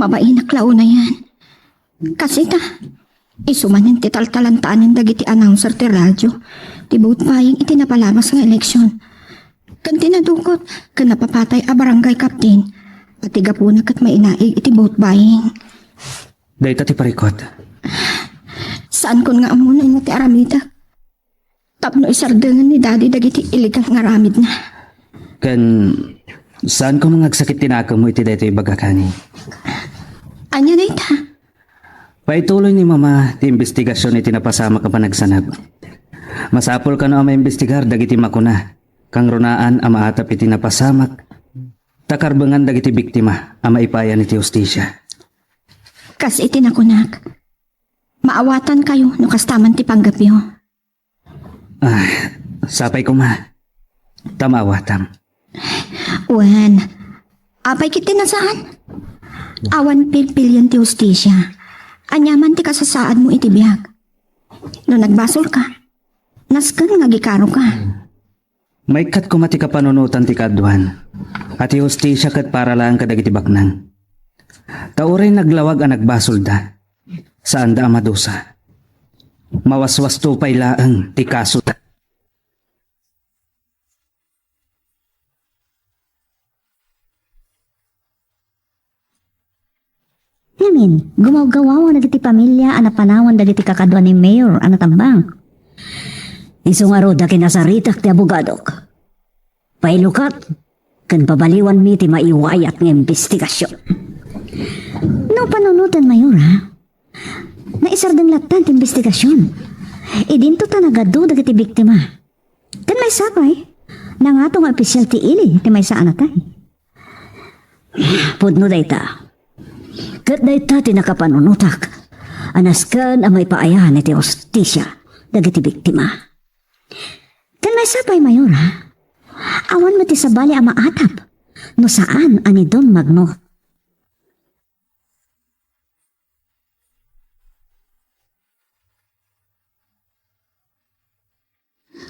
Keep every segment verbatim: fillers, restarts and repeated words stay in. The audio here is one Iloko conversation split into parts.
Mabainak la unayen. Kas ita, isu manen ti taltalantaanen dagiti announcer ti radio ti vote buying iti napalabas nga eleksyon. Ken ti nadukot ken napapatay a barangay captain a ti gapuna ket mainaig iti vote buying. Dayta ti parikut. Saankon nga ammo no ania ti aramidek tapno isardengen ni Daddy dagiti illegal nga aramidna. Ken saanko nga agsakit ti nakemmo iti daytoy ibagak, honey. Ania dayta? Paituloy ni Mama ti imbestigasion iti napasamak a panagsanab. Masapul kano a maimbestigar dagiti makuna, kangrunaan a maatap iti napasamak, ta karbengan dagiti biktima a maipayan iti hustisia. Kas iti nakunak, maawatankayo no kasta man ti panggepyo. Ah, sapay koma. Ta maawatam. Wen, apay ket ti nasaan? Awan pilpilian ti hustisia. Ania man ti kasasaadmo iti biag? No nagbasolka, nasken nga agikaroka. Maikkat koma ti kapanunotan ti kaaduan, a ti hustisia ket para laeng kadagiti baknang. Ta uray naglawag a nagbasolda, saanda a madusa. Mawaswasto pay laeng ti kasoda. Ngamin, gumawgawaw dagiti pamilia a napanawan dagiti kakaduan ni Mayor a natambang. Isu ngarud a kinasaritak ti abogadok. Pailukat, ken pabaliwanmi ti maiwayat nga imbestigasion. No panunoten, Mayor, ha? Naisardeng lattan ti imbestigasion. Idinto ta nagadu dagiti biktima. Ken maysa pay, nangato nga opisial ti ili ti maysa a natay. Pudno dayta. Ket dayta ti nakapanunotak a nasken a maipaayan iti hustisia dagiti biktima. Ken maysa pay, Mayor, ha? Awan met ti sabali a maatap no saan a ni Don Magno.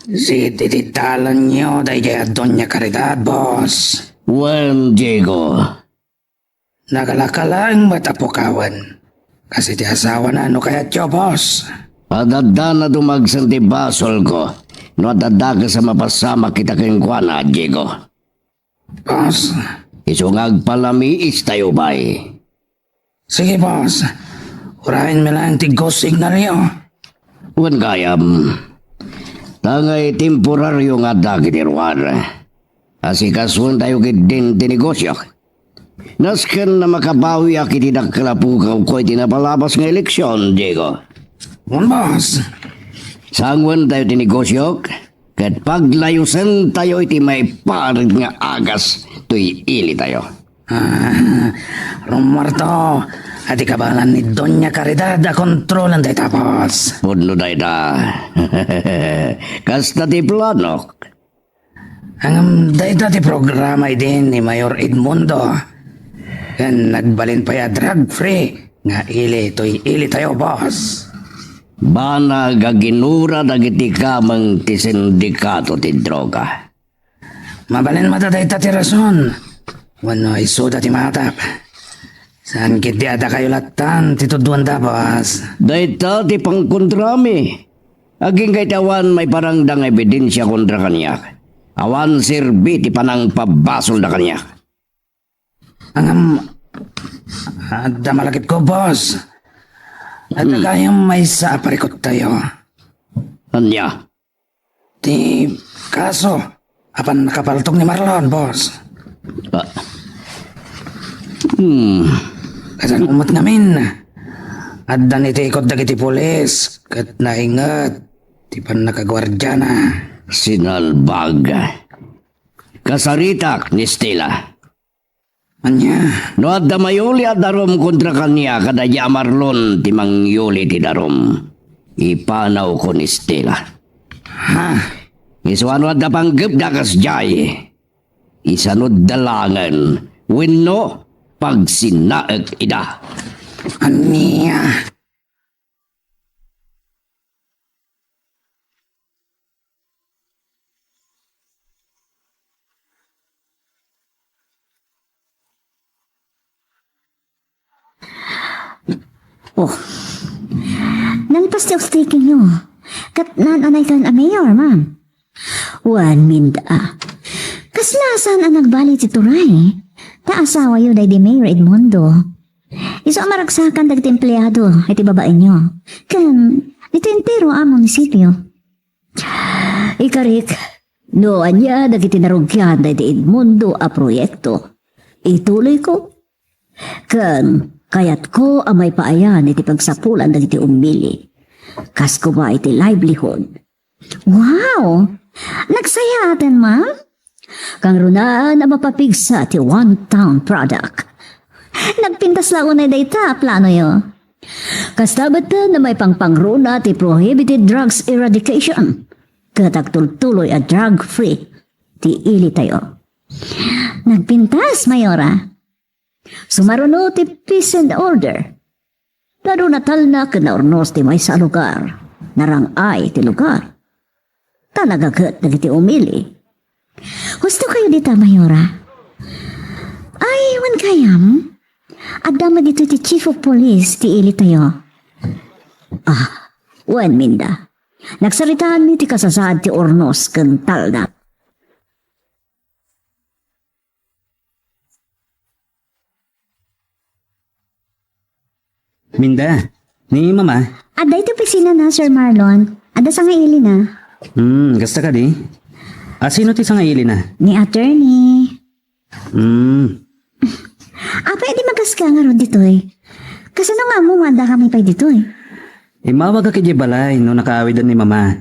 Siti ti dalanyo daydiay a Doña Caridad, boss. Wen, Diego. Nakalakalaeng met a pukawen. Kas iti asawana no kayatyo, boss. Adda na dumagsen ti basolko no adda dakes a mapasamak ita kenkuana, Diego. Boss. Isu nga agpalamiis tayo, bay. Sige, boss. Urayenmi laeng ti go signalyo. Wen gayam. Ta ngay temporario nga adda iti ruar. Asikasuentayo ketdin ti negosio. Nasken a makabawiak iti dakkel a pukawko iti napalabas nga eleksion, Diego. Wen, boss. Sanguentayo ti negosiok, ket paglayusentayo iti maiparit nga agas toy ilitayo. Ah, rummuarto, a ti kabaelan ni Doña Caridad a kontrolen dayta, boss. Pudno dayta. Kasta ti planok. Ngem dayta ti programa idi ni Mayor Edmundo. Ken nagbalin pay a drug-free nga ili toy ilitayo, boss. Banag a ginura dagiti kameng ti sindikato ti droga. Mabalin met a dayta ti rason. Wenno isuda ti maatap. Saan ketdi a dakayo lattan ti tuduanda, boss? Dayta ti pangkontrami. Agingga iti awan maiparangda nga ebidensia kontra kaniak. Awan serbi ti panangpabasolda kaniak. Ngem, adda malakipko, boss. Adda Hmm. gayam maysa a parikuttayo. Ania? Ti kaso a pannakapaltog ni Marlon, boss. Ah. Hmm. Kasano met ngamin? Adda ni tikod dagiti pulis ket nainget ti pannakaguardiana. Sinalbag. Kasaritak ni Stella. Ania? No adda mayuli a darum kontra kaniak, daydiay a Marlon ti mangyuli ti darum. Ipanawko ni Stella. Ha? Isuna no adda panggepda kasdiay, isanudda laengen wenno pagsinaek ida. Ania? Oh, nalpas ti off-taking yo. Ket naan-anay kan a mayor, ma'am. Wen, Minda. Kasla saan a nagbali ti turay. Ta asawayo daydi Mayor Edmundo. Isu a maragsakan dagiti empleado iti babaenyo. Ken, ditoy entero a munisipio. Ikarik, no ania dagiti narugian daydi Edmundo a proyekto, ituloyko. Ken kayatko a maipaayan iti pagsapulan dagiti ummili. Kas koma iti livelihood. Wow! Nagsayaaten, ma'am? Kangrunaan a mapapigsa ti one town product. Nagpintas la unay dayta a planoyo. Kasta met a maipangpangruna ti prohibited drugs eradication. Ket agtultuloy a drug-free ti ilitayo. Nagpintas, Mayora. Sumaruno ti peace and order. Adu natalna ken naurnos ti maysa a lugar. Narang-ay ti lugar. Ta nagaget dagiti umili. Husto kayo dita, Mayora. Ay, wen kayam. Adda met ditoy ti chief of police ti ilitayo. Ah, wen, Minda. Nagsaritaanmi ti kasasaad ti urnos ken talna. Minda, ni Mama. Adda iti opisina na, Sir Marlon. Adda sangaili na. Hmm, kasta kadi? A, sino ti sangaili na? Ni attorney. Hmm. Apay, di magaska ngarud ditoy. Kasano nga ammo nga adda kami pay ditoy? Immawagak idiay balay no nakaawiden ni Mama.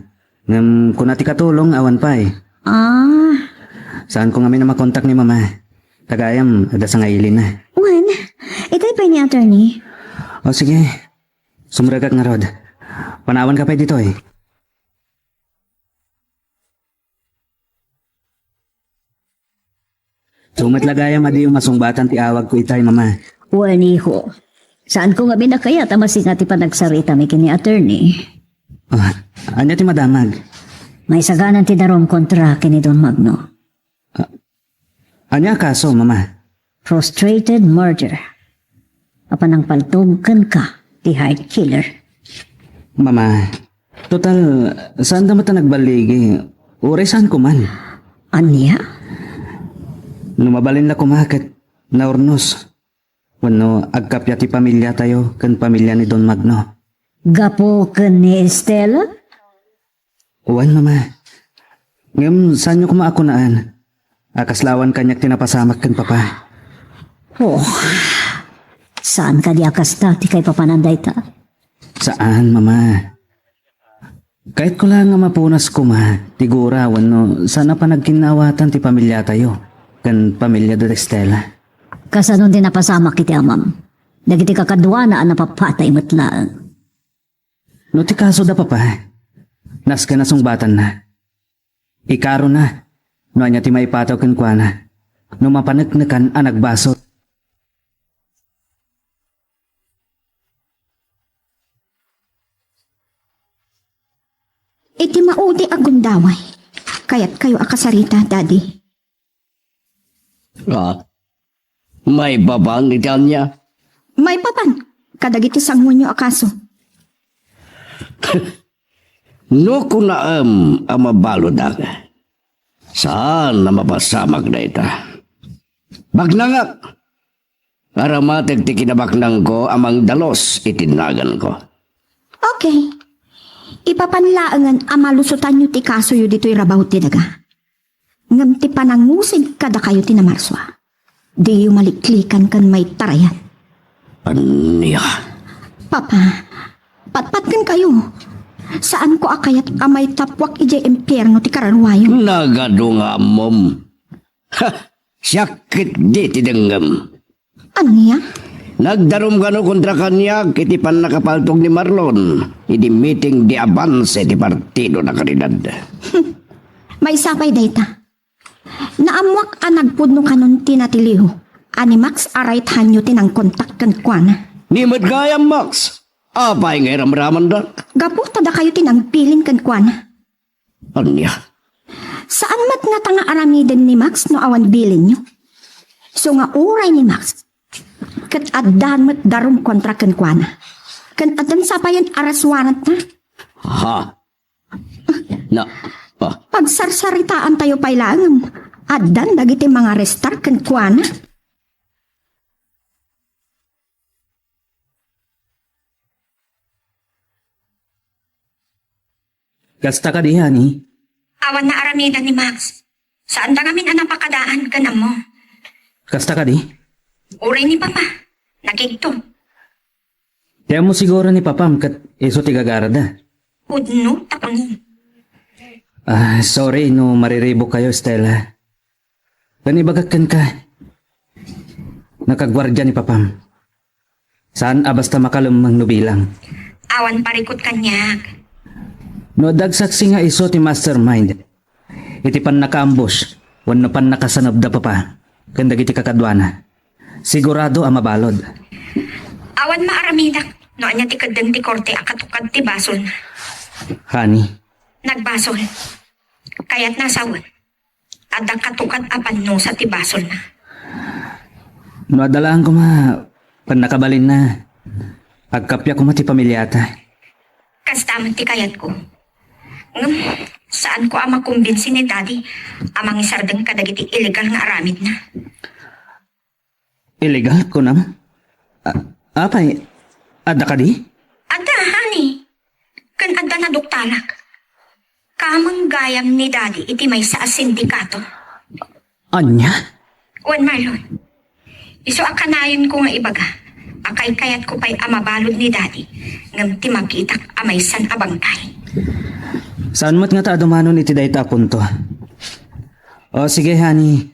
Ngem kuna ti katulong, awan pay. Ah. Saanko ngamin a makontak ni Mama. Ta gayam, adda sangaili na. Wen, itay pay ni attorney. O sige, sumrekak ngarud. Panawanka pay ditoy. Isu met la gayam a diyo masungbatan ti awagko itay, Mama. Wen, iho. Saanko ngamin a kayat a masinga ti panagsaritami ken ni attorney. Ah, ania ti madamag? Maisaganan ti darum kontra ken ni Don Magno. Ah, ania a kaso, Mama? Frustrated murder. Apan nangpaltog kenka ti hired killer. Mama, total, saanda met a nagballigi. Uray saanko man. Ania? No mabalin la koma ket naurnos. Wenno agkappia ti pamiliatayo ken pamilia ni Don Magno. Gapu ken ni Estela? Wen, Mama. Ngem saanyo koma a kunaan a kasla awan kaniak ti napasamak ken Papa. Oh, saan kadi a kasta ti kaipapanan dayta? Saan, Mama. Kayatko laeng a mapunas koma ti gura wenno saan a panagkinnaawatan ti pamiliatayo ken pamilia da Estela. Kasano ti napasamak iti amam? Dagiti kakaduana a napapatay met laeng. No ti kaso da Papa, nasken a sungbatanna. Ikarona no ania ti maipataw kenkuana no mapaneknekan a nagbasol. Iti maudi a gundaway, kayatkayo a kasarita, Daddy. Ah, maipapan iti ania? Maipapan kadagiti sangoenyo a kaso. No kunaem a mabaludak, saan a mapasamak dayta. Baknangak! Aramatek ti kinabaknangko a mangdalus iti naganko. Okay. Ipapan laengen a malusotanyo ti kasoyo ditoy rabaw ti daga. Ngem ti panangusid kadakayo ti namarsua. Diyo maliklikan ken maitarayan. Ania? Papa, patpatken kayo. Saanko a kayat a maitappuak idiay impierno ti kararuayo. Nagadu nga ammom. Ha! Siak ketdi ti dengngem. Ania? Nagdarum kano kontra kaniak iti pannakapaltog ni Marlon idi meeting de avance ti Partido na Caridad. Maysa pay dayta. Naammoak a nagpudno kanon ti natiliw a ni Max a right hand-yo ti nangkontak kenkuana. Ni met gayam, Max. Apay nga iramramandak? Gapu ta dakayo ti nangbilin kenkuana. Ania? Saan met ngata nga aramiden ni Max no awan bilinyo? So nga uray ni Max, ket addan met darum kontra kenkuana. Ken addan sa payen arrest warrant-na. Ha? Na, ah, Pagsarsaritaantayo pay laeng. Addan dagiti mangarestar kenkuana. Kasta kadi, honey? Awan naaramiden ni Max. Saanda ngamin a napakadaan ken ammo. Kasta kadi? Uray ni Papa, nakigto. Ti ammo siguro ni Papam ket isu ti gagarada. Pudno, tapangin. Ah, sorry no mariribukkayo, Stella. Ken ibagak kenka, nakaguardia ni Papam. Saan a basta makalemmeng no bilang. Awan parikut kaniak. No adda agsaksi nga isu ti mastermind iti pannakaambush wenno pannakasanebda, Papa, ken dagiti kakaduana, sigurado a mabalud. Awan maaramidak no ania ti kedden ti korte a katukad ti basolna. Honey. Nagbasol. Kayatna a sawen. Adda katukad a pannusa ti basolna. No adda laeng koma pannakabalinna, agkappia koma ti pamiliata. Kasta met ti kayatko. Ngem, saanko a makumbinsi ni Daddy a mangisardeng kadagiti illegal nga aramidna. Illegal, kunam? A-, apay, adda kadi? Adda, honey. Ken adda naduktalak. Kameng gayam ni Daddy iti maysa a sindikato. Ania? Wen, Marlon. Isu a kanayonko nga ibaga a kaykayatko pay a mabalud ni Daddy ngem ti makitak a maysan a bangkay. Saan met ngata a dumanon iti dayta a punto. O, sige, honey.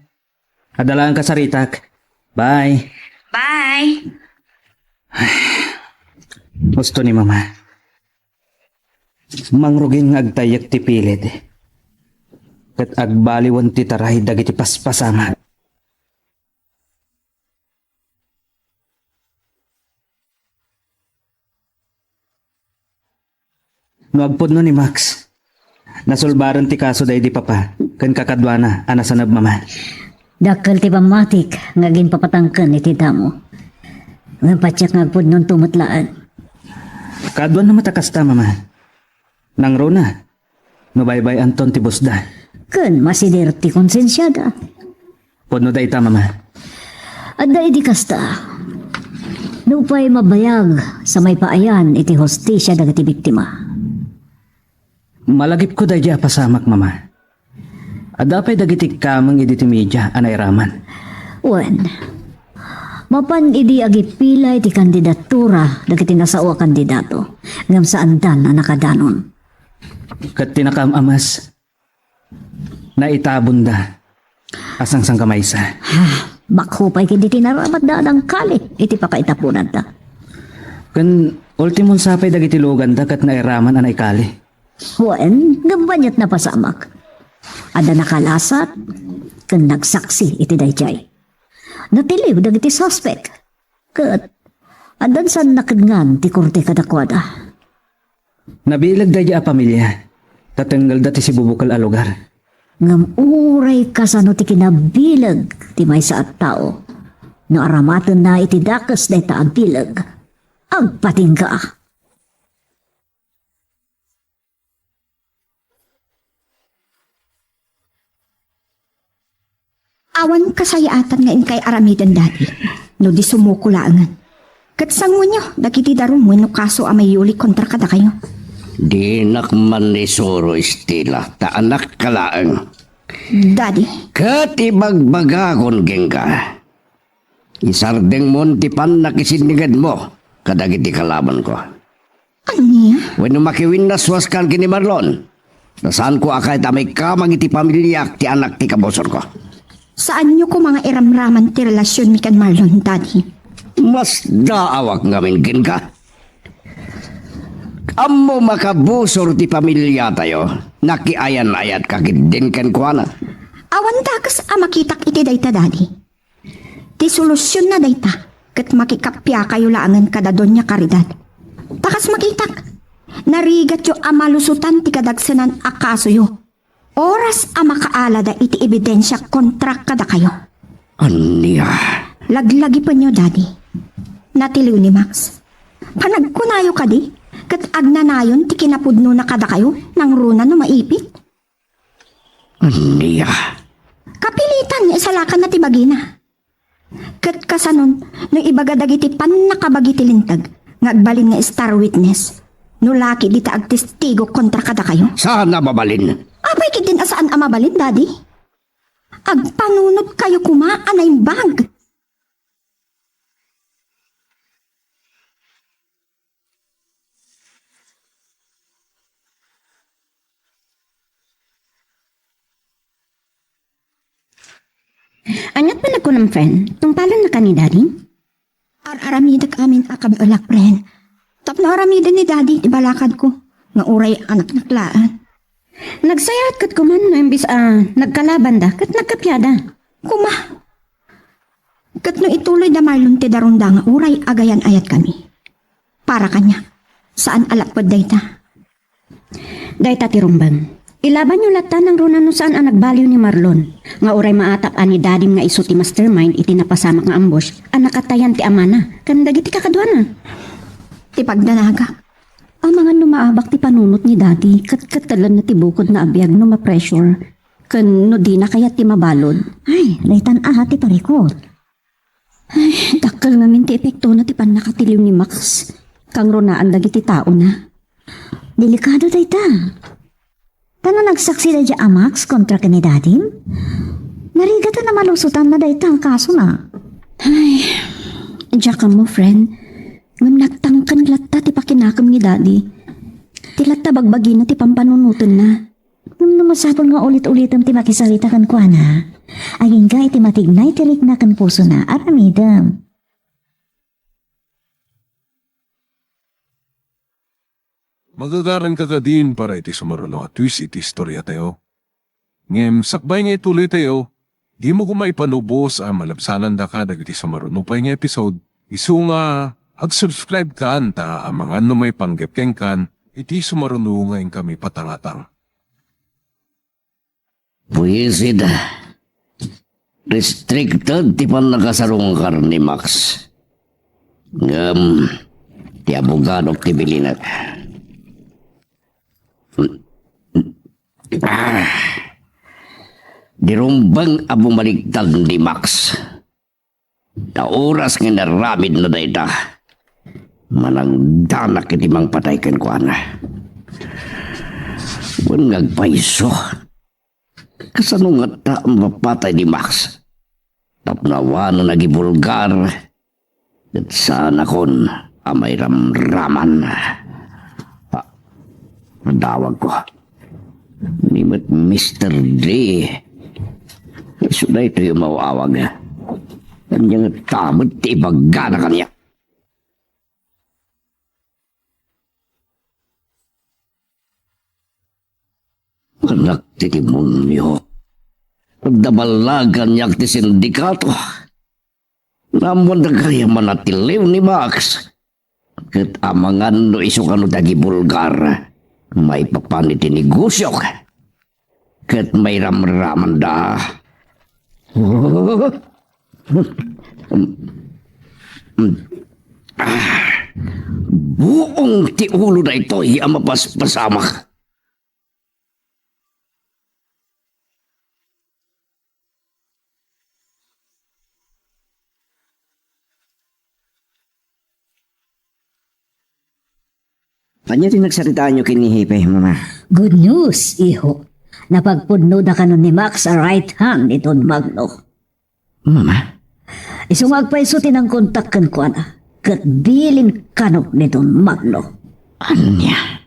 Adda laeng kasaritak. Bye. Bye. Husto ni Mama. Mangrugin nga agtayyek ti piled. Ket agbaliwen ti taray dagiti paspasamak. No agpudno ni Max, nasulbaren ti kaso daydi Papa ken kakaduana a nasaneb, Mama. Dakkel ti pammatik nga aginpapatangken iti damo. Ngem patiek nga agpudnonto met laeng. Kaaduanna met a kasta, Mama. Nangruna, no baybay-anton ti busda. Ken masider ti konsensiada. Pudno dayta, Mama. Adda idi kasta. Nupay mabayag sa maipaayan iti hustisia dagiti biktima. Malagipko daydi a pasamak, Mama. Adda pay dagiti kameng idi ti media a nairaman. Wen, mapan idi agipila iti kandidatura dagiti nasao a kandidato, ngem saandan a nakadanon. Ket ti nakaam-amas, naitabonda a sangsangkamaysa. Ah, bakho pay ket iti naramatda a nangkali iti pakaitaponanda. Ken ultimon sapay dagiti luganda ket nairaman a naikali. Wen, ngem baniat napasamak. Adda nakalasat ken nagsaksi iti daydiay. Natiliw dagiti suspek. Ket addan saan nakidngan ti korte kadakuada. Nabileg daydi a pamilia, ta tenggelda ti sibubukel a lugar. Ngem uray kasano ti kinabileg ti maysa a tao, no aramatenna iti dakes dayta a bileg, agpatingga. Awan kasayaatan nga inkay aramiden, Daddy, no di sumuko laengen. Ket sanguenyo dagiti darum wenno kaso a maiyuli kontra kadakayo. Dinak mannisuro, Estela, ta anakka laeng. Daddy. Ket ibagbagakon kenka, isardengmon ti pannakisinnigedmo kadagiti kalabanko. Ania? Wenno makiwinnaswaskan ken ni Marlon, ta saanko a kayat a maikamang iti pamiliak ti anak ti kabusorko. Saanyo koma nga iramraman ti relasionmi ken Marlon, Daddy? Masdaawak ngamin kenka. Ammom a kabusor ti pamiliatayo, nakiayan-ayatka ketdin kenkuana. Awan dakes a makitak iti dayta, Daddy. Ti solusionna dayta ket makikappiakayo laengen kada Doña Caridad. Ta kas makitak, narigatyo a malusotan ti kadagsenan a kasoyo. Oras a makaalada iti ebidensia kontra kadakayo. Ania? Laglagipenyo, Daddy. Natiliw ni Max. Panagkunayo kadi, ket agnanayon ti kinapudnona kadakayo, nangruna no maipit? Ania? Kapilitan nga isalakanna ti bagina. Ket kasanon, no ibaga dagiti pannakabagi ti linteg nga agbalin nga star witness, no laki dita agtestigo kontra kadakayo? Saan a mabalin? Apay ketdin a saan a mabalin, Daddy? Agpanunotkayo koma a naimbag. Ania't panagkunam, friend? Tungpalennaka ni Daddy? Ar-aramidek amin a kabaelak, friend. Tapno aramiden ni Daddy ti balakadko, nga uray anaknak laeng. Nagsayaat ket kuman no imbes a nagkalabanda ket nagkapiada. Kuma, ket no ituloy da Marlon ti darunda nga uray agayan-ayatkami. Para kaniak, saan a lapped dayta. Dayta ti rumbeng. Ilabanyo latta nangruna no saan a nagbaliw ni Marlon, nga uray maatap a ni Dadim nga isu ti mastermind iti napasamak nga ambush a nakatayan ti amana ken dagiti kakaduana. Ti pagdanagak. Amangan no maabak ti panunot ni Daddy, ket kettelenna ti bukodna a biag no ma-pressure, ken no dina kayat ti mabalud. Ay, daytan aha ti parikut. Ay, dakkel ngamin ti epektona ti pannakatiliw ni Max. Kangrunaan dagiti taona. Delikado dayta. Ta no nagsaksi daydiay a Max kontra ken ni Dadim, narigatan a malusotanna dayta a kasona. Ay, diak ammo, friend. Ngem nagtangken latta ti pakinakem ni Daddy. Ti latta bagbagina ti pampanunotenna. Ngem no masapul nga ulit-ulitem ti makisarita kenkuana, agingga iti matignay ti rikna ken pusona, aramidem. Magagaranka kadin para iti sumaruno a twist iti istoriatayo. Ngem sakbay nga ituloytayo, dimo koma ipanubos a malabsanandaka dagiti sumaruno pay nga episode, isu nga ag-subscribe kan ta amangan no maipanggep kenkan iti sumaruno nga inkami patangatang. Buisit, restricted ti pannakasarungkar ni Max. Ngem, ti abogadok ti bilinek. Ah, dirumbeng a bumaliktad ni Max. Ta oras nga inaramidna dayta, manangdanak iti mangpatay kenkuana. Wen nga agpayso, kasano ngata a mapatay ni Max? Tapno awanen a gibulgar, ket saanakon a mairamraman. Ah, adawagko. Ni met Mister D. Isu daytoy a maawag. Ania ngata met ti ibagana kaniak? Anak ti demonio. Adda ballagan kaniak ti sindikato. Naammoanda gayaman a tiliw ni Max. Ket amangan no isu kano dagiti bulgar, maipapan iti negosiok. Ket mairamramanda. Ah, buong ti ulo daytoy a mapaspasamak. Ania ti nagsaritaanyo ken ni Hepe, Mama? Good news, iho. Napagpudnoda kano ni Max a right hand ni Don Magno. Mama? Isu nga agpayso ti nangkontak kenkuana, ket bilin kano ni Don Magno. Ania?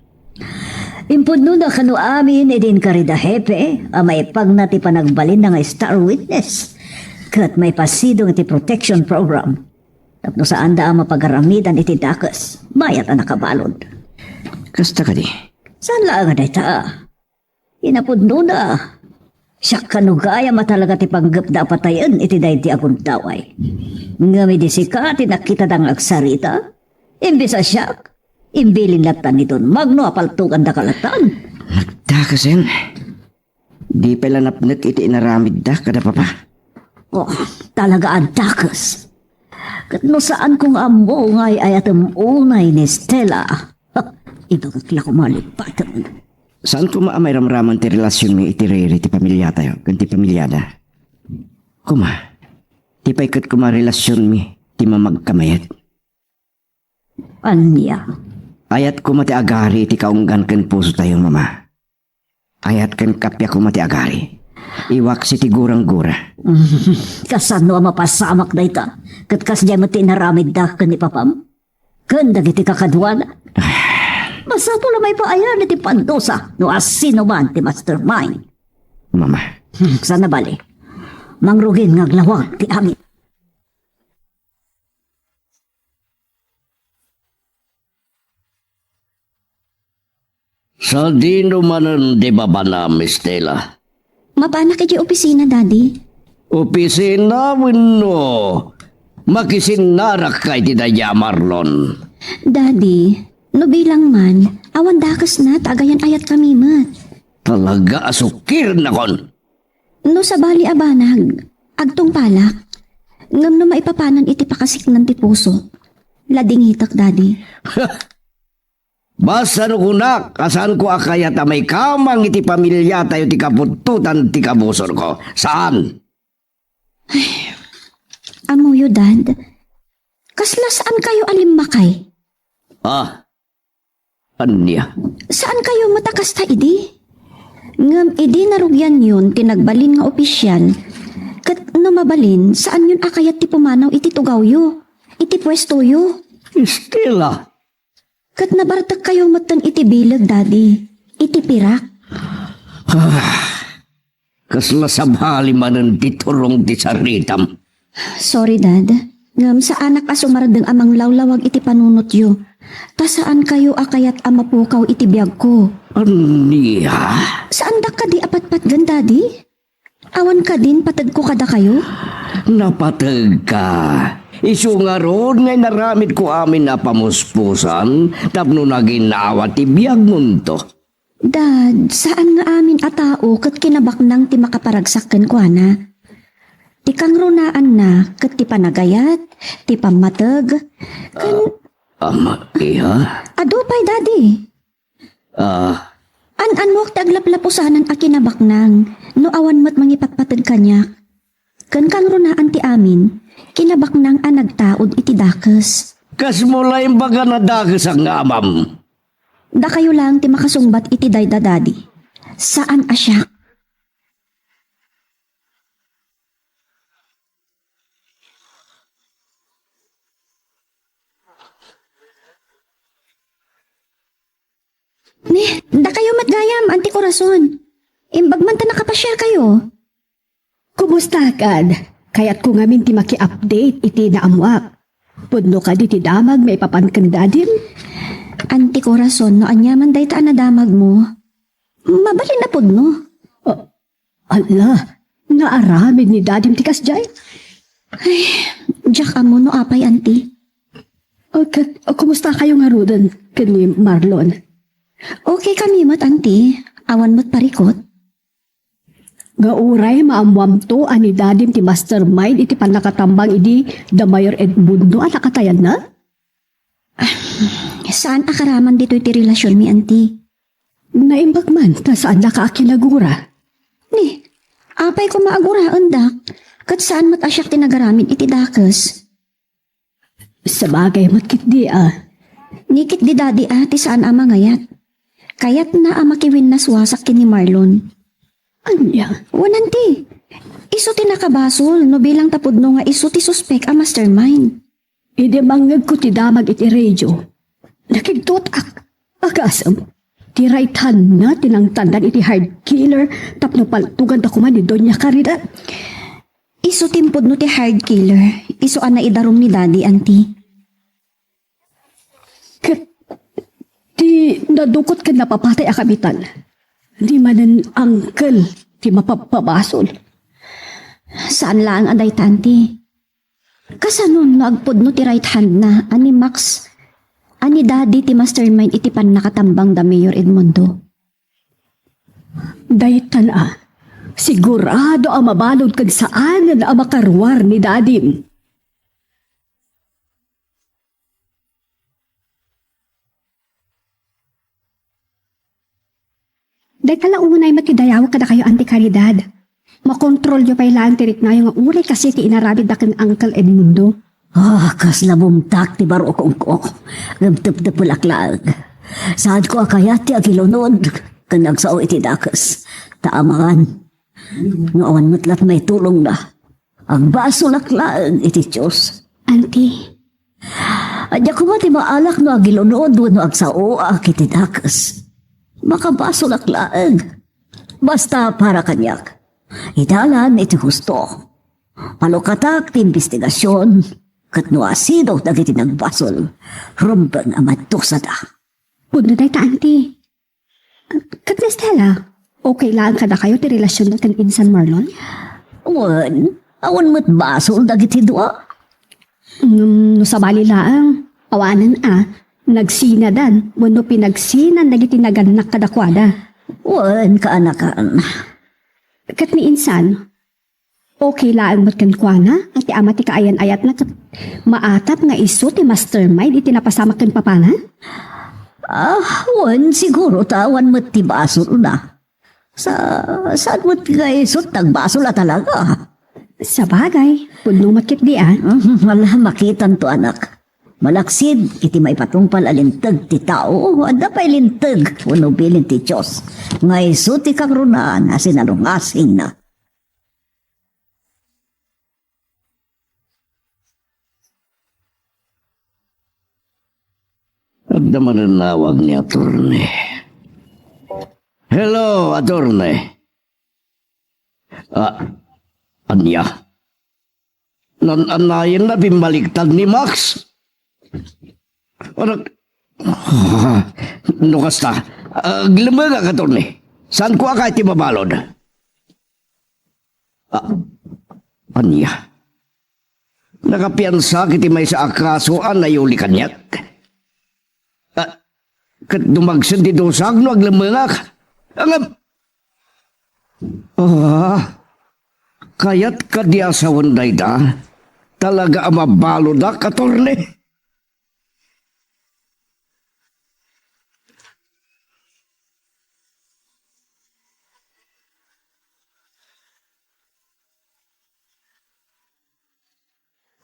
Impudnona kano amin idi inkari da Hepe a maipagna ti panagbalinna nga star witness ket maipasidong iti protection program. Tapno saanda a mapagaramidan iti dakes, bayat a nakabalud. Kasta kadi? Saan laeng a dayta? Inapudnona. Siak kano gayam a talaga ti panggepda a patayen iti daydi a gundaway. Ngem idi sika ti nakitada nga agsarita, imbes a siak, imbilin latta ni Don Magno a paltogandaka latta. Nagdakesen. Di pay la napnek iti inaramidda kada papa. Oh, talaga a dakes. Ket no saanko nga ammo nga ay-ayatem unay ni Stella, ibagak la koma a lipaten. Saan koma a mairamraman ti relasionmi iti riri ti pamiliatayo ken ti pamiliada? Koma, ti pay ket koma relasionmi ti mamagkamayat. Ania? Ayat koma ti agari iti kaunggan ken pusotayo, Mama. Ayat ken kappia koma ti agari. Iwaksi ti gurang-gura. Kasano a mapasamak dayta? Ket kasdiay met ti inaramidda ken ni papam? Ken dagiti kakaduana? Masapul a maipaayar iti pandusa no asinoman ti mastermind. Mama. Hmm, saan a bale. Mangrugin nga aglawag ti angin. Sadino manen ti babanam, Stella? Mapanak iti opisina, Daddy. Opisina wenno makisinnarakka iti daydiay a Marlon? Daddy, no bilang man, awan dakesna ta agayan-ayatkami met. Talaga a sukirennakon. No sabali a banag, agtungpalak. Ngem no maipapanan iti pakasiknan ti puso, ladingitek, Daddy. Basta no kunak a saanko a kayat a maikamang iti pamiliatayo ti kabuttotan ti kabusorko. Saan? Ammoyo, Dad. Kasla saankayo a limmakay? Ah, ania? Saankayo met a kasta idi? Ngem idi narugianyon ti nagbalin nga opisyal, ket no mabalin, saanyon a kayat ti pumanaw iti tugawyo, iti puestoyo. Stella, Ket nabartekkayo metten iti bileg, Daddy. Iti pirak. Ah, kasla sabali manen ti turong ti saritam. Sorry, Dad. Ngem saanak a sumardeng a manglawlawag iti panunotyo. Ta saankayo a kayat a mapukaw iti biagko. Ania? Saandak kadi a patpatgen, Daddy? Awan kadin pategko kadakayo? Napategka. Isu ngarud nga inaramidko amin a pamuspusan tapno naginnawa ti biagmonto. Dad, saan nga amin a tao ket kinabaknang ti makaparagsak kenkuana. Ti kangrunaanna ket ti panagayat, ti pammateg, ken Ama, iya? Adu pay, Daddy. Ah. An-annuak ti aglaplapusanan a kinabaknang no awan met mangipatpateg kaniak. Ken kangrunaan ti amin, kinabaknang a nagtaud iti dakes. Kasmo la imbaga a dakesak nga amam. Dakayo laeng ti makasungbat iti dayta, Daddy. Saan a siak. Ni, dakayo met gayam, Auntie Corazon. Imbag man ta nakapasiarkayo. Kumusta kad? Kayatko ngamin ti maki-update iti naammoak. Pudno kadi ti damag maipapan ken dadim? Auntie Corazon, no aniaman dayta a nadamagmo, mabalin a pudno. Ah, Ala, naaramid ni dadim ti kasdiay? Ay, diak ammo no apay, Auntie. O, ket, o, kumusta kayo ngaruden ken ni Marlon? Okay kami met, Auntie. Awan met parikut. Nga uray maammuamto a ni dadim ti mastermind iti pannakatambang idi da Mayor Edmundo a nakatayanna? Saan a karaman ditoy ti relasionmi, Auntie. Naimbag man ta saannaka a kinagura. Ni, apay koma a guraendak, ket saan met a siak ti nagaramid iti dakes. Sabagay met ketdi a. Ni ketdi, Daddy, a ti saan a mangayat. Kayatna a makiwinnaswasak ken ni Marlon. Ania? Wen, Auntie. Isu ti nakabasol no bilang ta pudno nga isu ti suspek a mastermind. Idi mangngegko ti damag iti radio, nakigtotak. Agasem, ti right hand-na ti nangtangdan iti hired killer tapno paltoganda koma ni Doña Caridad. Isu ti impudno ti hired killer, isu a naidarum ni Daddy, Auntie. Ket ti nadukot ken napapatay a kapitan, di manen angkel ti mapabpabasol. Saan laeng a dayta, Auntie. Kasano no agpudno ti right hand-na a ni Max a ni Daddy ti mastermind iti pannakatambang da Mayor Edmundo? Daytan a, sigurado a mabalud ken saanen a makaruar ni Dadim. Ita la unay met ti dayawek kadakayo, Auntie Caridad. Makontrolyo pay laeng ti riknayo nga uray kaasi ti inaramidda ken Uncle Edmundo. Ah, kasla bumtak ti barukongko. Ngem teptepelak laeng. Saanko a kayat ti agilunod ken agsao iti dakes. Ta amangan nga awan met la ti maitulongna. Agbasolak laeng iti Dios. Auntie. Ania koma ti maalak no agilunod wenno agsaoak iti dakes. Makabasolak laeng. Basta para kaniak. Idalan iti husto. Palukatak ti imbestigasion, ket no asido dagiti nagbasol, rumbeng a madusada. Pudno dayta, Auntie. Ket ni Stella, okay laeng kadakayo ti relasionda ken insan Marlon? Wen, awan met basol dagiti dua. Ngem no sabali laeng, awanen a, nagsinadan wenno pinagsinan dagiti nagannak kadakuada. Wen, kaanakan. Ket ni insan, okay laeng met kenkuana a ti ama ti kaayan-ayatna ket maatap nga isu ti mastermind iti napasamak ken papana? Ah, wen, siguro ta awan met ti basolna. Sa, saan met nga isu ti nagbasol a talaga? Sabagay, pudno met ketdi a. Mhm, wala, makitanto, anak. Malaksid iti maipatungpal a linteg ti tao, adda pay linteg wenno bilin ti Dios nga isu ti kangrunaan a sinalungasingna. Adda manen nawag ni Attorney. Hello, Attorney. Ah, ania? Nan-annayenna bimmaligtad ni Max? Anak, ah, no kasta, aglemmengak, Attorney. Saanko a kayat ti mabalud? Ah, ania? Nakapiansak iti maysa a kaso a nayuli kaniak. Ah, ket dumagsen ti dusak no aglemmengak. Ngem, ah, kayat kadi a sawen dayta? Talaga a mabaludak, Attorney?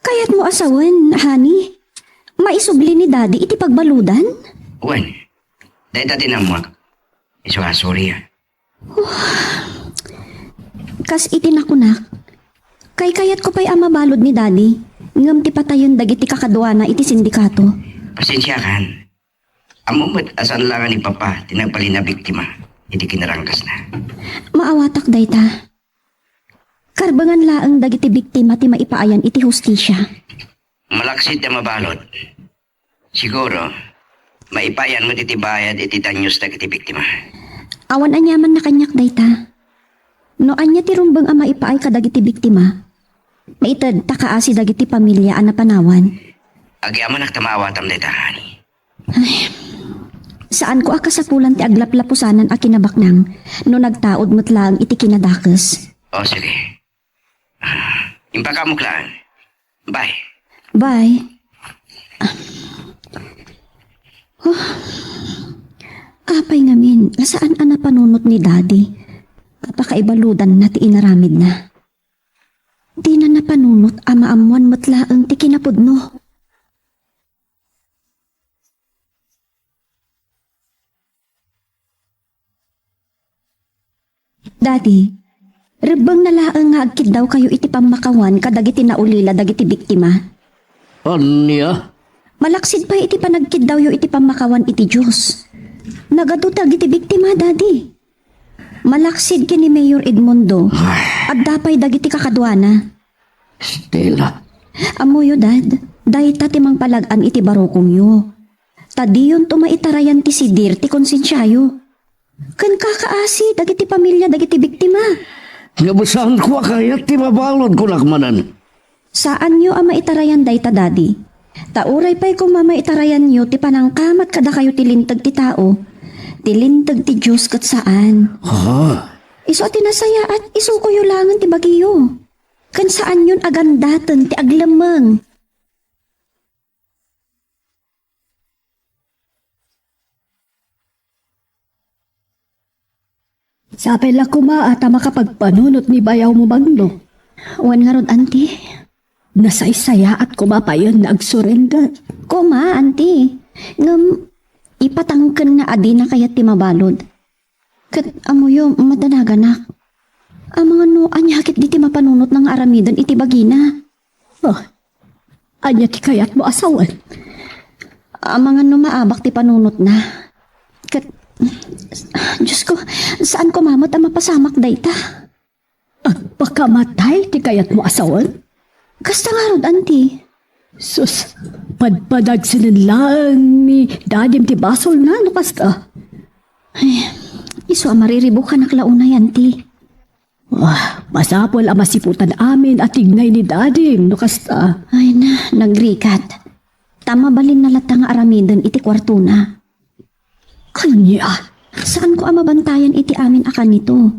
Kayatmo a sawen, honey? Maisubli ni Daddy iti pagbaludan? Wen, dayta ti nammuak. Isu a, sorry a. Kas iti nakunak, kaykayatko pay a mabalud ni Daddy, ngem ti patayen dagiti kakaduana iti sindikato. Pasensiakan. Ammom met a saan laeng ni Papa ti nagbalin a biktima iti kinarangkasna. Maawatak dayta. Karbengan laeng dagiti biktima ti maipaayan iti hustisia. Malaksid ti mabalud. Siguro, maipayan met iti bayad iti danyos dagiti biktima. Awan aniamanna kaniak dayta. No ania ti rumbeng a maipaay kadagiti biktima, maited ta kaasi dagiti pamilia a napanawan. Agyamanak ta maawatam dayta, honey. Ay, saanko a kasapulan ti aglaplapusanan a kinabaknang no nagtaud met laeng iti kinadakes. O, sige. Ah, impakaamok laeng. Bye. Bye. Oh. Apay ngamin, saan a napanunot ni Daddy? Pakaibaludanna ti inaramidna. Dina napanunot a maammuan met laeng ti kinapudno. Daddy, rebbengna laeng nga agkiddawkayo iti pammakawan kadagiti naulila dagiti biktima. Ania? Malaksid pay iti panagkiddawyo iti pammakawan iti Dios. Nagadu dagiti biktima, Daddy. Malaksid ken ni Mayor Edmundo, Ay. Adda pay dagiti kakaduana. Stella. Ammoyo, Dad, dayta ti mangpalag-an iti barukongyo. Ta diyonto maitarayan ti sidir ti konsensiayo. Ken kakaasi dagiti pamilia dagiti biktima. Nga basaanko a kayat ti mabalud, kunak manen. Saanyo a maitarayan dayta, Daddy. Ta uray pay koma maitarayanyo ti panangkamat kadakayo ti linteg ti tao, ti linteg ti Dios ket saan. Ah. Isu a ti nasayaat, isukoyo laengen ti bagiyo. Ken saanyon a gandaten ti aglemmeng. Sapay la koma a ta makapagpanunot ni bayawmo, Magno. Wen ngarud, Auntie. Nasaysayaat koma payen nga agsurrender. Koma, Auntie. Ngem, ipatangken nga adina kayat ti mabalud. Ket ammoyo, madanaganak. Amangan no ania ket diti mapanunotna nga aramiden iti bagina. Oh, ania ti kayatmo a sawen? Amangan no maabak ti panunotna. Ket, Diyos ko, saan koma met a mapasamak dayta. Agpakamatay ti kayatmo a sawen? Kasta ngarud, Auntie. Sus, padpadagsenen laeng ni Dadim ti basolna no kasta. Ay, isu a mariribukanak la unay, Auntie. Ah, masapul a masiputan amin a tignay ni Dadim no kasta. Ay na, nagrigat. Ta mabalinna latta nga aramiden iti kuartona. Ania? Saanko a mabantayan iti amin a kanito.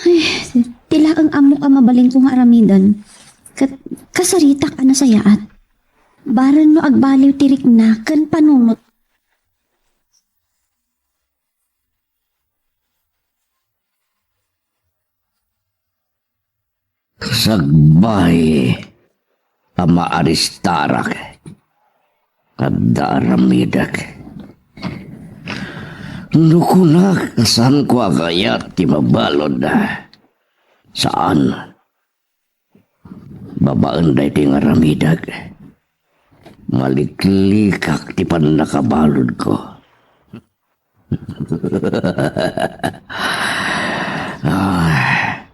Ay, ti laeng ammok a mabalinko nga aramiden. Ket kasaritak a nasayaat. Bareng no agbaliw ti rikna ken panunot. Sakbay a maaristarak, adda aramidek. No kunak, saanko a kayat ti mabalud? Saan. Babaen daytoy nga aramidek, maliklikak ti pannakabaludko. Ah,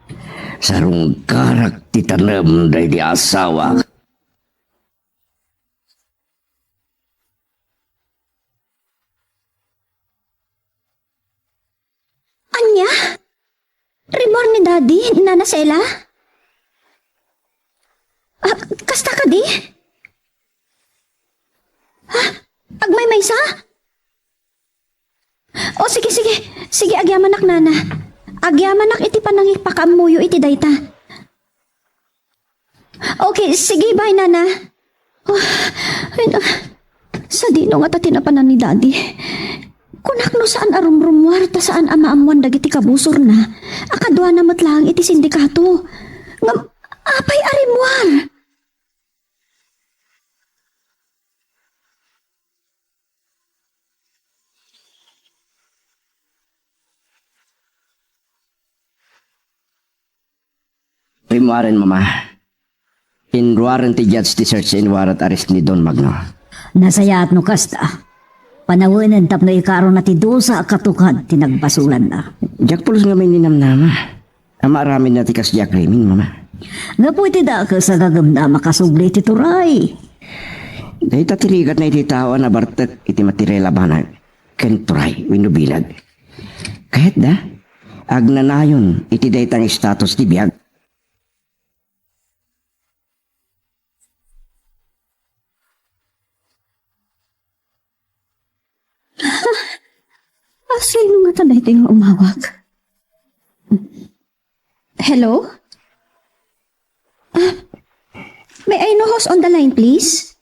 sarungkarak ti tanem daydi asawak. Ania? Rimmuar ni Daddy, Nana Sela? Ah, kasta kadi? Ah, agmaymaysa? O, sige, sige. Sige, agyamanak, Nana. Agyamanak iti panangipakaammoyo iti dayta. Okay, sige, bye, Nana. Oh, ay, na, sadino ngata ti napanan ni Daddy? Kunak no saan a rumrummuar ta saan a maammuan dagiti kabusorna a kaduana met laeng iti sindikato. Ngem, apay a rimmuar? Rimmuaren, Mama. Inruaren ti judge ti search and warrant arrest ni Don Magno. Nasayaat no kasta. Panawenen tapno ikarona ti dusa a katukad ti nagbasolanna. Diak pulos ngamin ninamnama a maaramidna ti kasdiay a krimen, Mama. Gapu iti dakes a gagumna a makasubli iti turay. Dayta ti rigatna iti tao a nabartek iti material a banag ken turay wenno bilag. Kayatda, agnanayon iti dayta nga status ti biag. Asino ngata daytoy nga umawag? Hello? Ah, may I know who's on the line, please?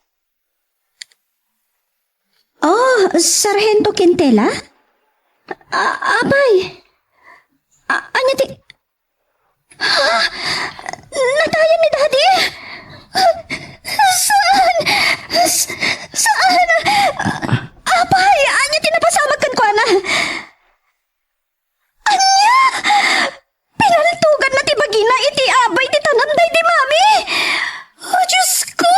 Oh, Sargento Quintela? A-, apay? A-, ania ti, ha? Natayan ni Daddy? Saan? S-, saan? Apay, ania ti napasamak kenkuana? Ania? Pinaltuganna ti bagina iti abay ti tanem daydi Mami? Oh, Diyos ko!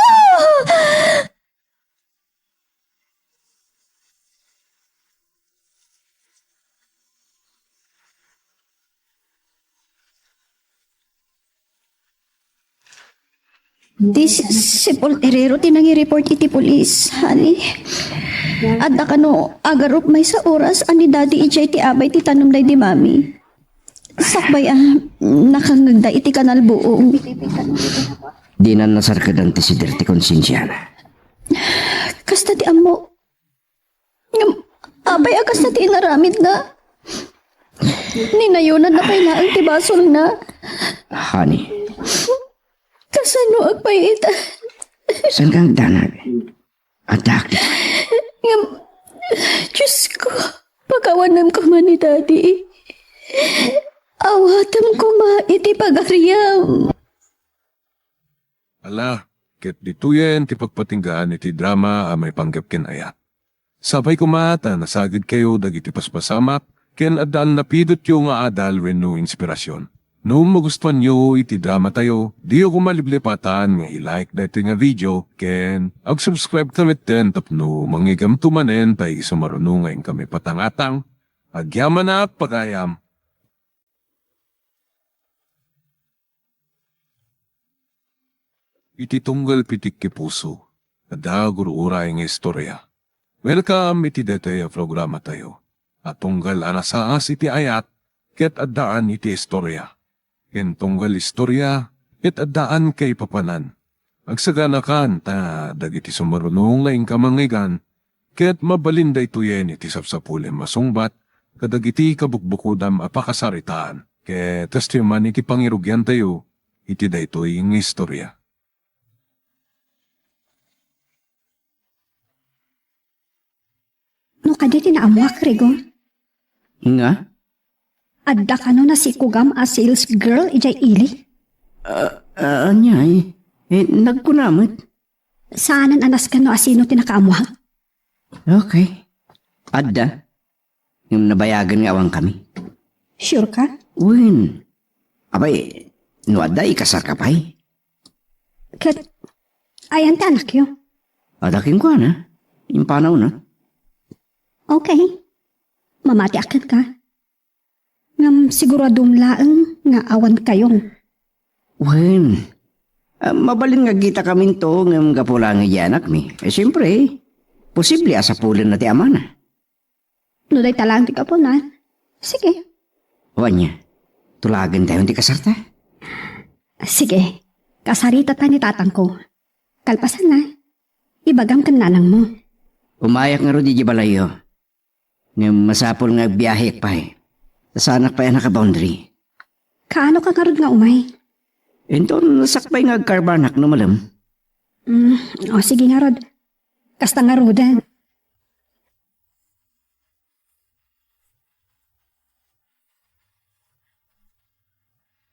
Ti si-, sipultirero ti nangireport iti pulis, honey. Adda kano agarup maysa oras a ni Daddy idiay ti abay ti tanem daydi Mami. Sakbay a nakangngegda iti kanal buong. Dinan nasarkedan ti sider ti konsensiana. Kasta ti ammo. Ngem, apay a kasta ti inaramidna? Ninayonanna pay laeng ti basolna. Honey. Kasano agpay ita? Saan ka agdanag? Adak. Ngem, Diyos ko, pakawanem koma ni Daddy. Awatem koma iti pagariam. Ala, ket ditoyen ti pagpatinggaan iti drama a maipanggep ken ayat. Sapay koma ta nasagidkayo dagiti paspasamak ken adda a napidotyo nga adal wenno inspirasyon. No magustuanyo iti dramatayo, diyo koma liplipatan nga i-like daytoy nga video ken ag-subscribe ta metten tapno mangigamto manen pay isu maruno nga inkami patangatang. Agyamanak pagayam. Iti tunggal pitikki puso, adda gur-uray nga istorya. Welcome iti daytoy a programatayo a tunggal a nasaas iti ayat ket addaan iti istorya. Ken tunggal istorya ket addaan kaipapanan. Agsaganakan ta dagiti sumarunong nga inka mangngegana ket mabalin daytoyen iti sapsapulem a sungbat kadagiti kabukbukodam a pakasaritaan. Ket kastoy man iti pangirugiantayo iti daytoy nga istorya. No kadi ti naammoak, Rigo? Nga? Adda kano nasikogam a sales girl idiay ili? Ah, ah, ania, eh? Eh, nagkuna met. Saanen a nasken no asino ti nakaammoak? Okay. Adda. Ngem nabayagen nga awankami. Sure ka? Wen. Apay, no adda, ikasarka pay. Ket, ayan ti anakyo? Adda kenkuana. Impanawna. Okay. Mamatiak kenka. Ngem siguradom laeng nga awan kayo. Wen. Ah, mabalin nga agkitakaminto ngem gapu laeng idiay anakmi. Eh, siempre, posible a sapulenna ti amana. No dayta laeng ti gapuna, sige. O ania, tulagentayon ti kasarta? Sige, kasaritata ni tatangko. Kalpasanna, ibagam ken nanangmo. Umayak ngarud idiay balayyo. Ngem masapul nga agbiahek pay. Ta saanak pay a naka-boundary. Kaano ka ngarud nga umay? Inton sakbay nga agkarbanak no malem. Mm, o, sige ngarud. Kasta ngaruden.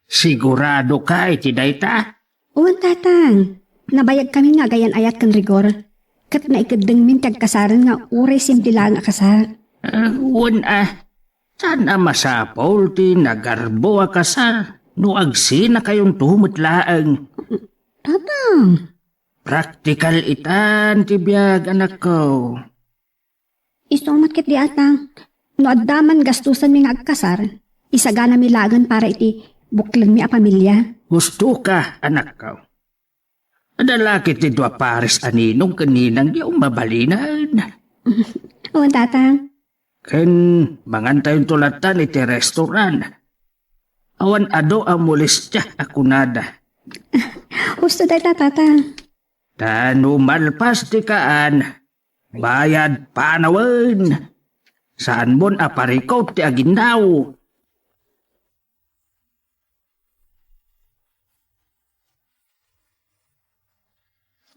Sigurado ka iti dayta? Wen, Tatang. Nabayag kami nga agayan-ayat ken Rigor. Ket naikeddengmin ti agkasaren nga uray simple laeng a kasar. Ah, wen a. Saan a masapul ti nagarbo a kasar no agsinakayonto met laeng? Tatang. Praktikal itan ti biag, anakko. Isu met ketdi, Tatang. No adda man gastusanmi nga agkasar, isaganami laengen para iti buklenmi a pamilia. Husto ka, anakko. Adda la ketdi dua pares a ninong ken ninangyo a mabalinen. Wen, Tatang. Ken mangantayonto lattan iti restaurant. Awan adu a molestia a kunada. Husto dayta, Tatang. Ta no malpas ti kaan, bayad panawen. Saanmon a parikut ti aginnaw.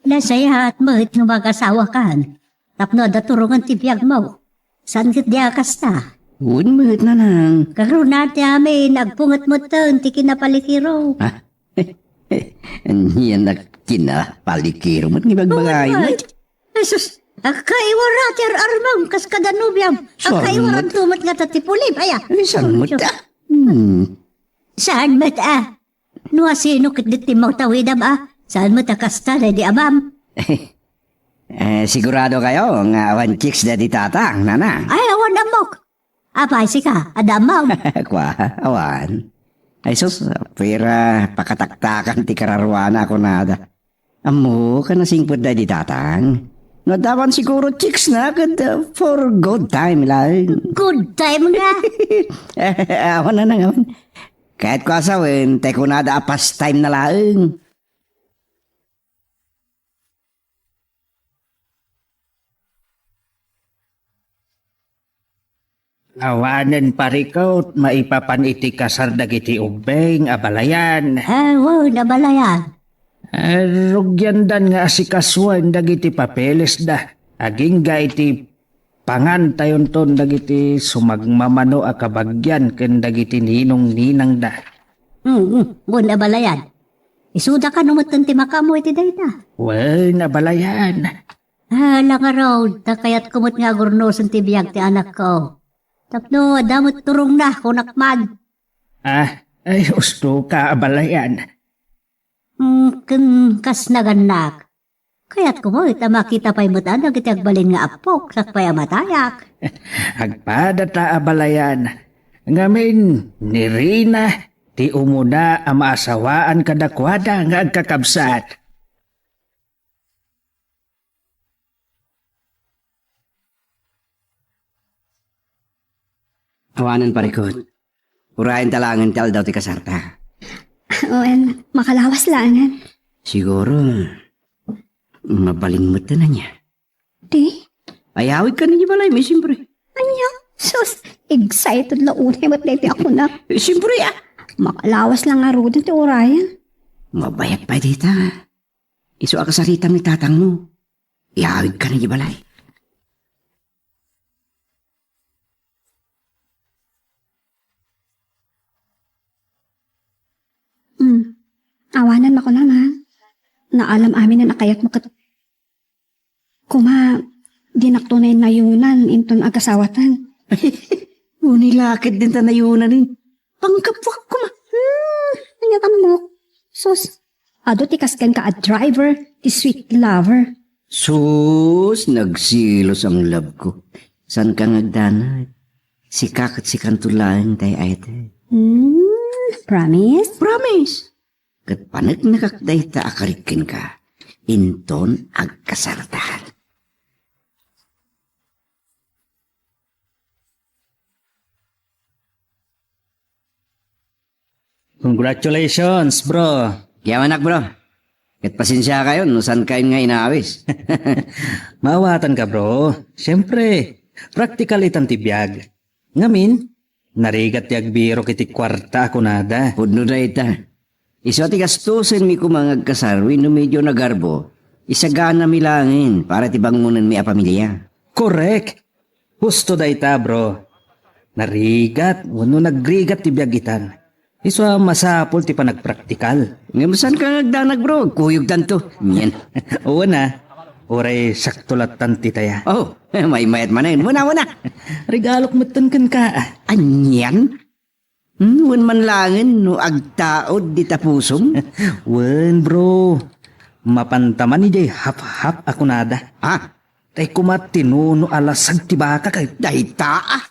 Nasayaat met no mag-asawakan tapno adda turongen ti biagmo. Saan ketdi a kasta? Wen met, nanang. Karuna ti amin, agpunget metten ti kinapalikiro. Ah, ania nga kinapalikiro met nga ibagbagaymo? Wen met. Jesus, akkaiwara ti ar-armem kas kada nobiam. Saan met? Akkaiwaranto met ngata ti pulim. Aya. Saan met, ah? Hmm. Saan met, ah? No asino ketdi ti matawidam a saan met a kasta daydi amam? Eh, sigurado kayo nga awan chicks daydi tatang, nanang? Ay, awan ammok. Apay, sika, adda ammom? Kua, awan. Ay sus, pira pakataktakan ti kararuana a kunada. Ammok a nasingpet daydi tatang. No adda man siguro chicks na, ket, uh, for good time laeng. Good time nga? Awan, nanang, awan. Ket kua sawen, tay kunada a pastime na laeng. Awanen parikut maipapan iti kasar dagiti ubbing a balayan. Ah, wen, a balayan. Ah, rugiandan nga asikasuen dagiti papelesda agingga iti pangantayonton dagiti sumagmamano a kabagian ken dagiti ninong-ninangda. Mm, wen, abalayan. Isuda kano metten ti makaammo iti dayta? Wen, abalayan. Ala ngarud, ta kayatko met nga agurnosen ti biag ti anakko. Tapno adda met turongna, kunak man. Ah, ay, usto ka, abalayan. Mm, ken kas nagannak. Kayatko met a makita pay met a dagiti agbalin nga appok, sak pay a matayak. Agpada ta, abalayan. Ngamin, ni Rina, ti umuna a maasawaan kadakuada nga agkakabsat. Awanen, parikut. Urayen ta laengen ti aldaw ti kasarta. Wen, makalawas laengen. Siguro, mabalin met ta ania. Di? Ayawid ka na di balay, may siyempre. Ania? Sus, excited la unay met daytoy a kuna. Eh, siyempre, ah. Makalawas la ngaruden ti urayen. Mabayat pay dayta. Isu a kasaritam ni tatangmo. Iyawid ka na di balay. Hmm. Awanen makunak, ha? Naalam aminen a kayatmo ket Kuma, dinak tunay nayonan inton agasawatan. Unay la ket dinta nayonan, eh. Panggapuak kuma. Hmm, ania tammo? Sus, adu ti kas kenka a driver, ti sweet lover. Sus, nagselos ang love ko. Saan ka nga agdanag? Sika ket sikanto laeng ti ay-ayatek. Hmm, promise? Promise. Ket paneknekak dayta a karit kenka, inton agkasarta. Congratulations, bro. Yamanak, bro. Ket pasensia kayon no saan kayon nga inawis. Maawatan ka, bro. Siyempre, praktikal itan ti biag. Ngamin, narigat ti agbirok iti kuarta a kunada. Pudno dayta. Isu a ti gastusenmi koma nga agkasar wenno medio nagarbo, isaganami laengen para ti bangonenmi a pamilia. Korek! Husto dayta, bro. Narigat wenno nagrigat ti biag itan. Isu a masapul ti panagpraktikal. Ngem saan ka nga agdanag, bro? Agkuyogtanto. Nien. Wen a. Uray sakto lattan ti taya. Oh, maymayat manen. Muna, muna. Regalok metten kenka. Anian? Hmm, wen man laengen no agtaud dita pusom? Wen, bro. Mapanta man idiay hap-hap a kunada. Ha? Tay koma ti nuno a lasag ti baka kay dayta, ah.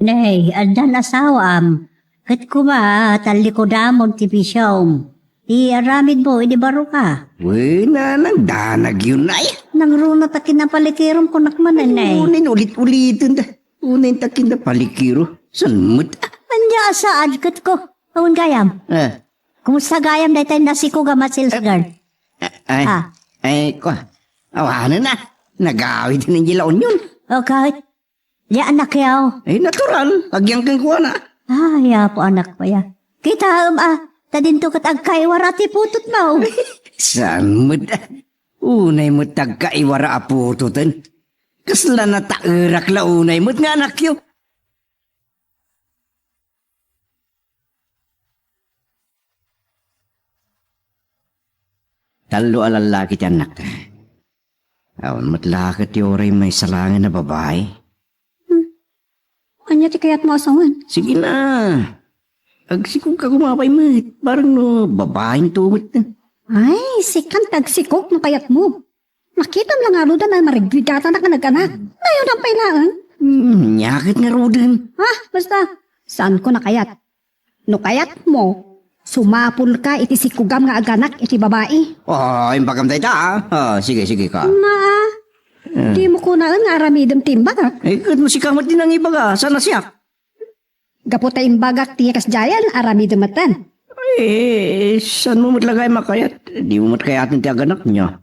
Nay, addan asawaam, ket koma, tallikudamon ti bisiom. Ti aramidmo idi baro ka. Wen a, nagdanag yun, ay. Nangruna ta kinapalikirom kunak manen, nay. Unin ulit-uliten da. Unin ta kinapalikiro. Saan met? Ania a saad ket ko. Awan gayam. Eh. Kumusta gayam daytay nasikog a sales girl? Eh, ay, ah. Ay, kwa. Awanen na. Nagawid na nila onion. O, kahit. Di anak yaw. Eh, natural. Agyang kang kuana. Ay, apo anak pa ya. Kita, um, ah, ta dinto ket agkaiwara ti putotmo. Saan met? Unay met agkaiwara a putoten. Kasla nataerak la unay met nga anakyo. Tallo a lallaki ti annakta. Awan met la ket ti uray maysa laengen a babai. Hmm. Ania ti kayatmo a sawen? Sige na. Agsikog ka koma pay met. Bareng no babainto met. Ay, sikan ti agsikog no kayatmo. Nakitam la ngaruden a marigrigatannak nga nag-anak. Nayonan pay laeng. Hmm, ania ket ngaruden? Ah, basta, saanko a kayat. No kayatmo, sumapulka iti sikogam nga aganak iti babai. Oh, imbagam dayta, ah. Ah, sige, sige ka. Naa, eh. Dimo kunaen nga aramidem ti imbagak. Eh, ket no sika met ti nangibaga, saan a siak? Gapu ta imbagak ti kasdiayen, aramidem metten. Eh, saanmo met la gayam a kayat? Dimo met kayaten ti aganak, nia?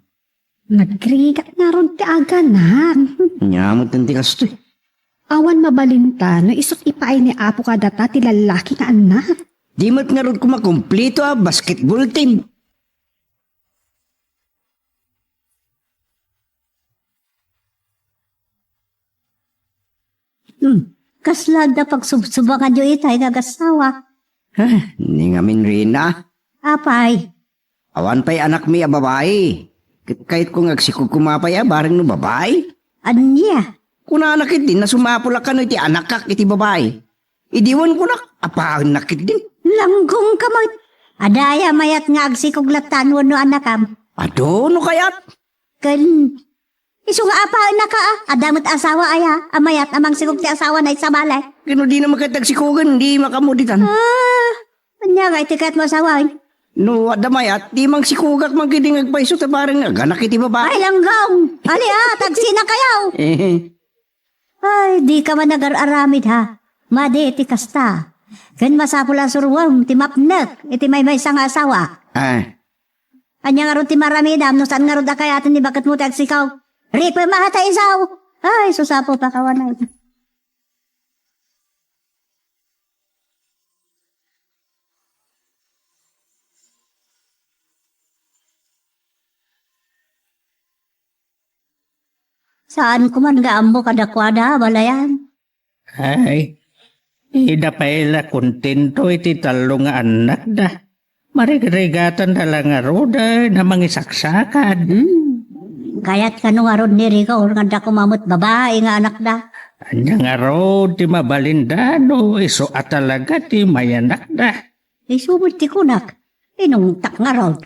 Nagrigat ngarud ti aganak. Nia met ti kastoy. Awan mabalinta no isut' ipaay ni Apo kadata ti lallaki nga annak. Di met ngarud koma kompleto a basketball team. Hmm. Kasla adda pagsubsubanganyo itay nga agassawa? Ah, ni ngamin, Rina. Apay? Awan pay anakmi a babai. Ket kayatko nga agsikog koma pay a bareng no babai. Ania? Kunana ketdin a sumapul a kano iti anakak iti babai. Idi wen kunak, apaennak ketdin. Langgongka met. Adda aya mayat nga agsikog lattan wenno anakam? Adu no kayat. Ken isu nga apaennaka a, adda met asawa aya a mayat a mangsikog ti asawana iti sabali? Ken no dina met kayat agsikogen, di makaammo ditan. Ah, ania nga iti kayatmo a sawen? No adda mayat, di mangsikogak man ketdi nga agpayso ta bareng aganak iti babai. Ay, langgong! Ali, ah, tagsinakayo! Eh. Ay, dika man agar-aramid, ha? Madi iti kasta. Ken masapul a suruem ti mapnek iti maymaysa nga asawa. Ah. Ania ngarud ti maramidam no saan ngarud a kayaten ni baketmo ti agsikog? Ripem a ta isu. Ay, sus, Apo, pakawanay. Saanko man nga ammo kadakuada, balayan. Ay, ida pay la kontento iti tallo nga annakda. Marigrigatanda la ngarud a mangisaksakad. Hmm. Kayat kano ngarud ni Rigor nga adda koma met babai nga anakda? Ania ngarud ti mabalinda no isu a talaga ti mayanakda? Isu met ti kunak, inungtak ngarud.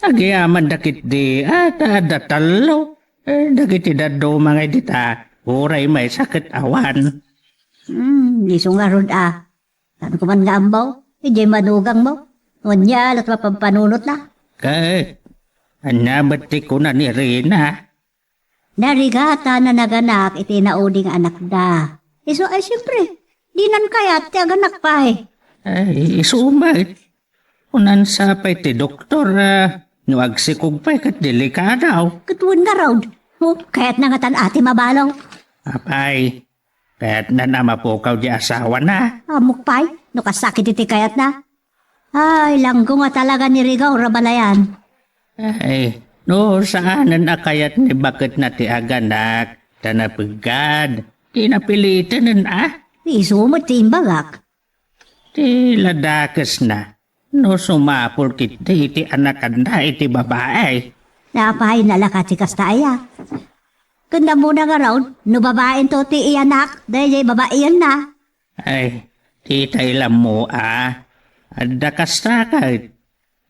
Agyamanda ketdi a ta adda tallo. Eh, dagiti dadduma nga dita, uray maysa ket awan. Hmm, isu ngarud a. Saan ko man nga ammo, idiay manugangmo. Ania la't mapampanunotna? Ket, ania met ti kuna ni Rina? Narigatan a naganak iti naudi nga anakda. Isu ay, siempre, dinan kayat ti aganak pay. Ay, isu met. Kunan sa pay ti doktor, ah, no agsikog pay ket delikado. Ket wen ngarud. Oh, kayatna ngatan a ti mabalo. Apay, kayatna a mapukaw di asawana. Ammok pay, no kasakit iti kayatna. Ay, langgong a talaga ni Rigor a balayan. Ay, no saanen a kayat ni baketna ti aganak, ta napeggad, ti napilitenen a? Isu met ti imbagak. Ti ladakesna, no sumapul ketdi iti anakanda iti babai. Napay nalaka ti kasta aya? Ken ammona ngarud, no babainto ti iyanak, daydiay babaienna. Ay, ditay la ammo a. Adda kasta ket.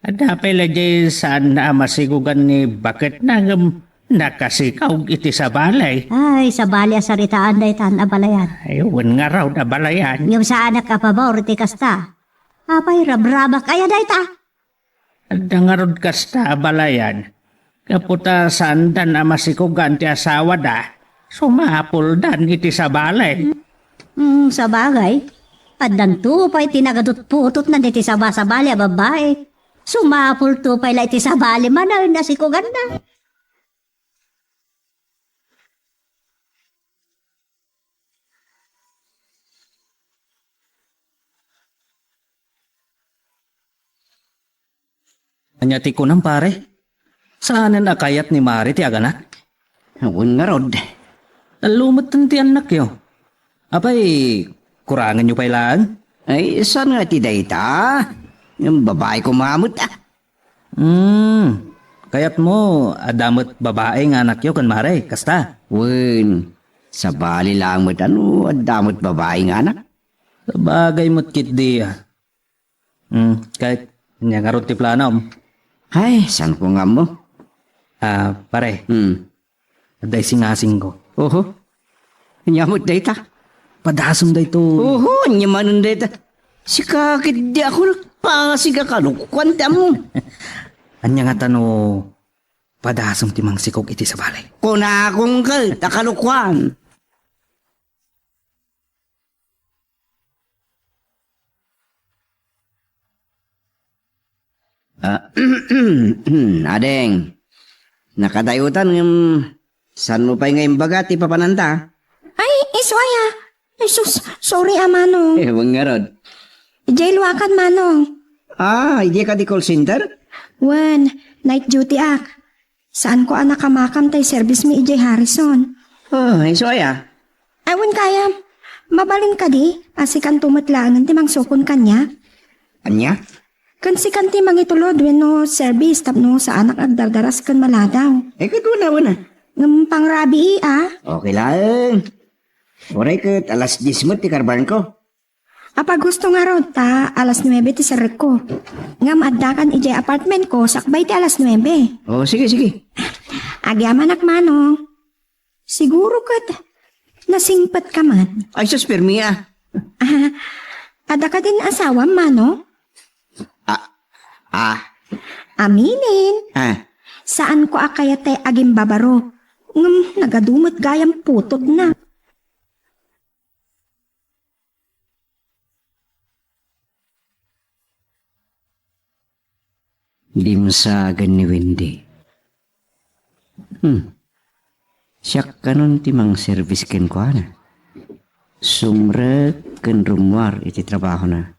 Adda pay la diay saanna a masigogan ni baketna ngem nakasikog iti sabali. Ay, sabali a saritaan daytan a balayan. Ay, wen ngarud a balayan. Ngem saanak a pabor iti kasta. Apay, rabrabak aya dayta? Adda ngarud kasta a balayan. Gapu ta saandan a masikogan ti asawada, sumapuldan iti sabali. Hmm, sabagay. Addanto pay ti nagadutputotna diti sabasabali a babbai. Sumapulto pay la iti sabali manen a sikoganna. Ania ti kunam, pare? Saanen a kayat ni Mari ti aganak? Wen ngarud. Tallo metten ti annakyo. Apay, kurangenyo pay laeng? Ay, saan nga ti dayta? Ngem babai koma met, ah. Hmm, kayatmo, adda met babai nga anakyo ken Mari, kasta? Wen, sabali laeng met a no adda met babai nga anak. Sabagay met ketdi, ah. Hmm, ket, ania ngarud ti planom? Ay, saan ko nga ammo? Ah, pare. Hmm. Adda isingasingko. Oho. Ania met dayta? Padasem daytoy. Oho, ania manen dayta? Sika ketdi a kunakpasig a kalokuan ti ammo. Ania ngata no padasem ti mangsikog iti sabali? Kunakon ket a kalokuan. Ah, ading, nakadayotan ngem saanmo pay nga imbaga ti papananta? Ay, isu aya. Ay, sus, sorry, Manong. Eh, wen ngarud. Idiay Luacan, Manong. Ah, idiay kadi call center? Wen, night duty ak. Saanko a nakamakam tay service mi idiay Harrison. Ah, isu aya? Ay, wen kayam. Mabalin kadi, a sikanto met laengen ti mangsukon kaniak. Ania? Ken sikan ti mangitulod wenno service tapno saanak agdardaras ken maladaw. Eh, ket wen a, wen a. Ngem pangrabii, a? Okay laeng. Uray ket alas dies met ti karbanko. Apay gusto ngarud ta alas nuebe ti serrekko. Ngem addakan idiay apartmentko sakbay ti alas nuebe. Oh, sige, sige. Agyamanak, Manong. Siguro ket nasingpetka man. Ay, sus, permi, ah. Ah, adda kadin asawam, Manong? Ah, ah. Aminen. Ah. Saanko a kayat tay agimbabaro. Ngem nagadu met gayam putotna. Dimsagen ni Wendy. Hmm. Siak kanon ti mangservice kenkuana. Sumrek ken rummuar iti trabahona.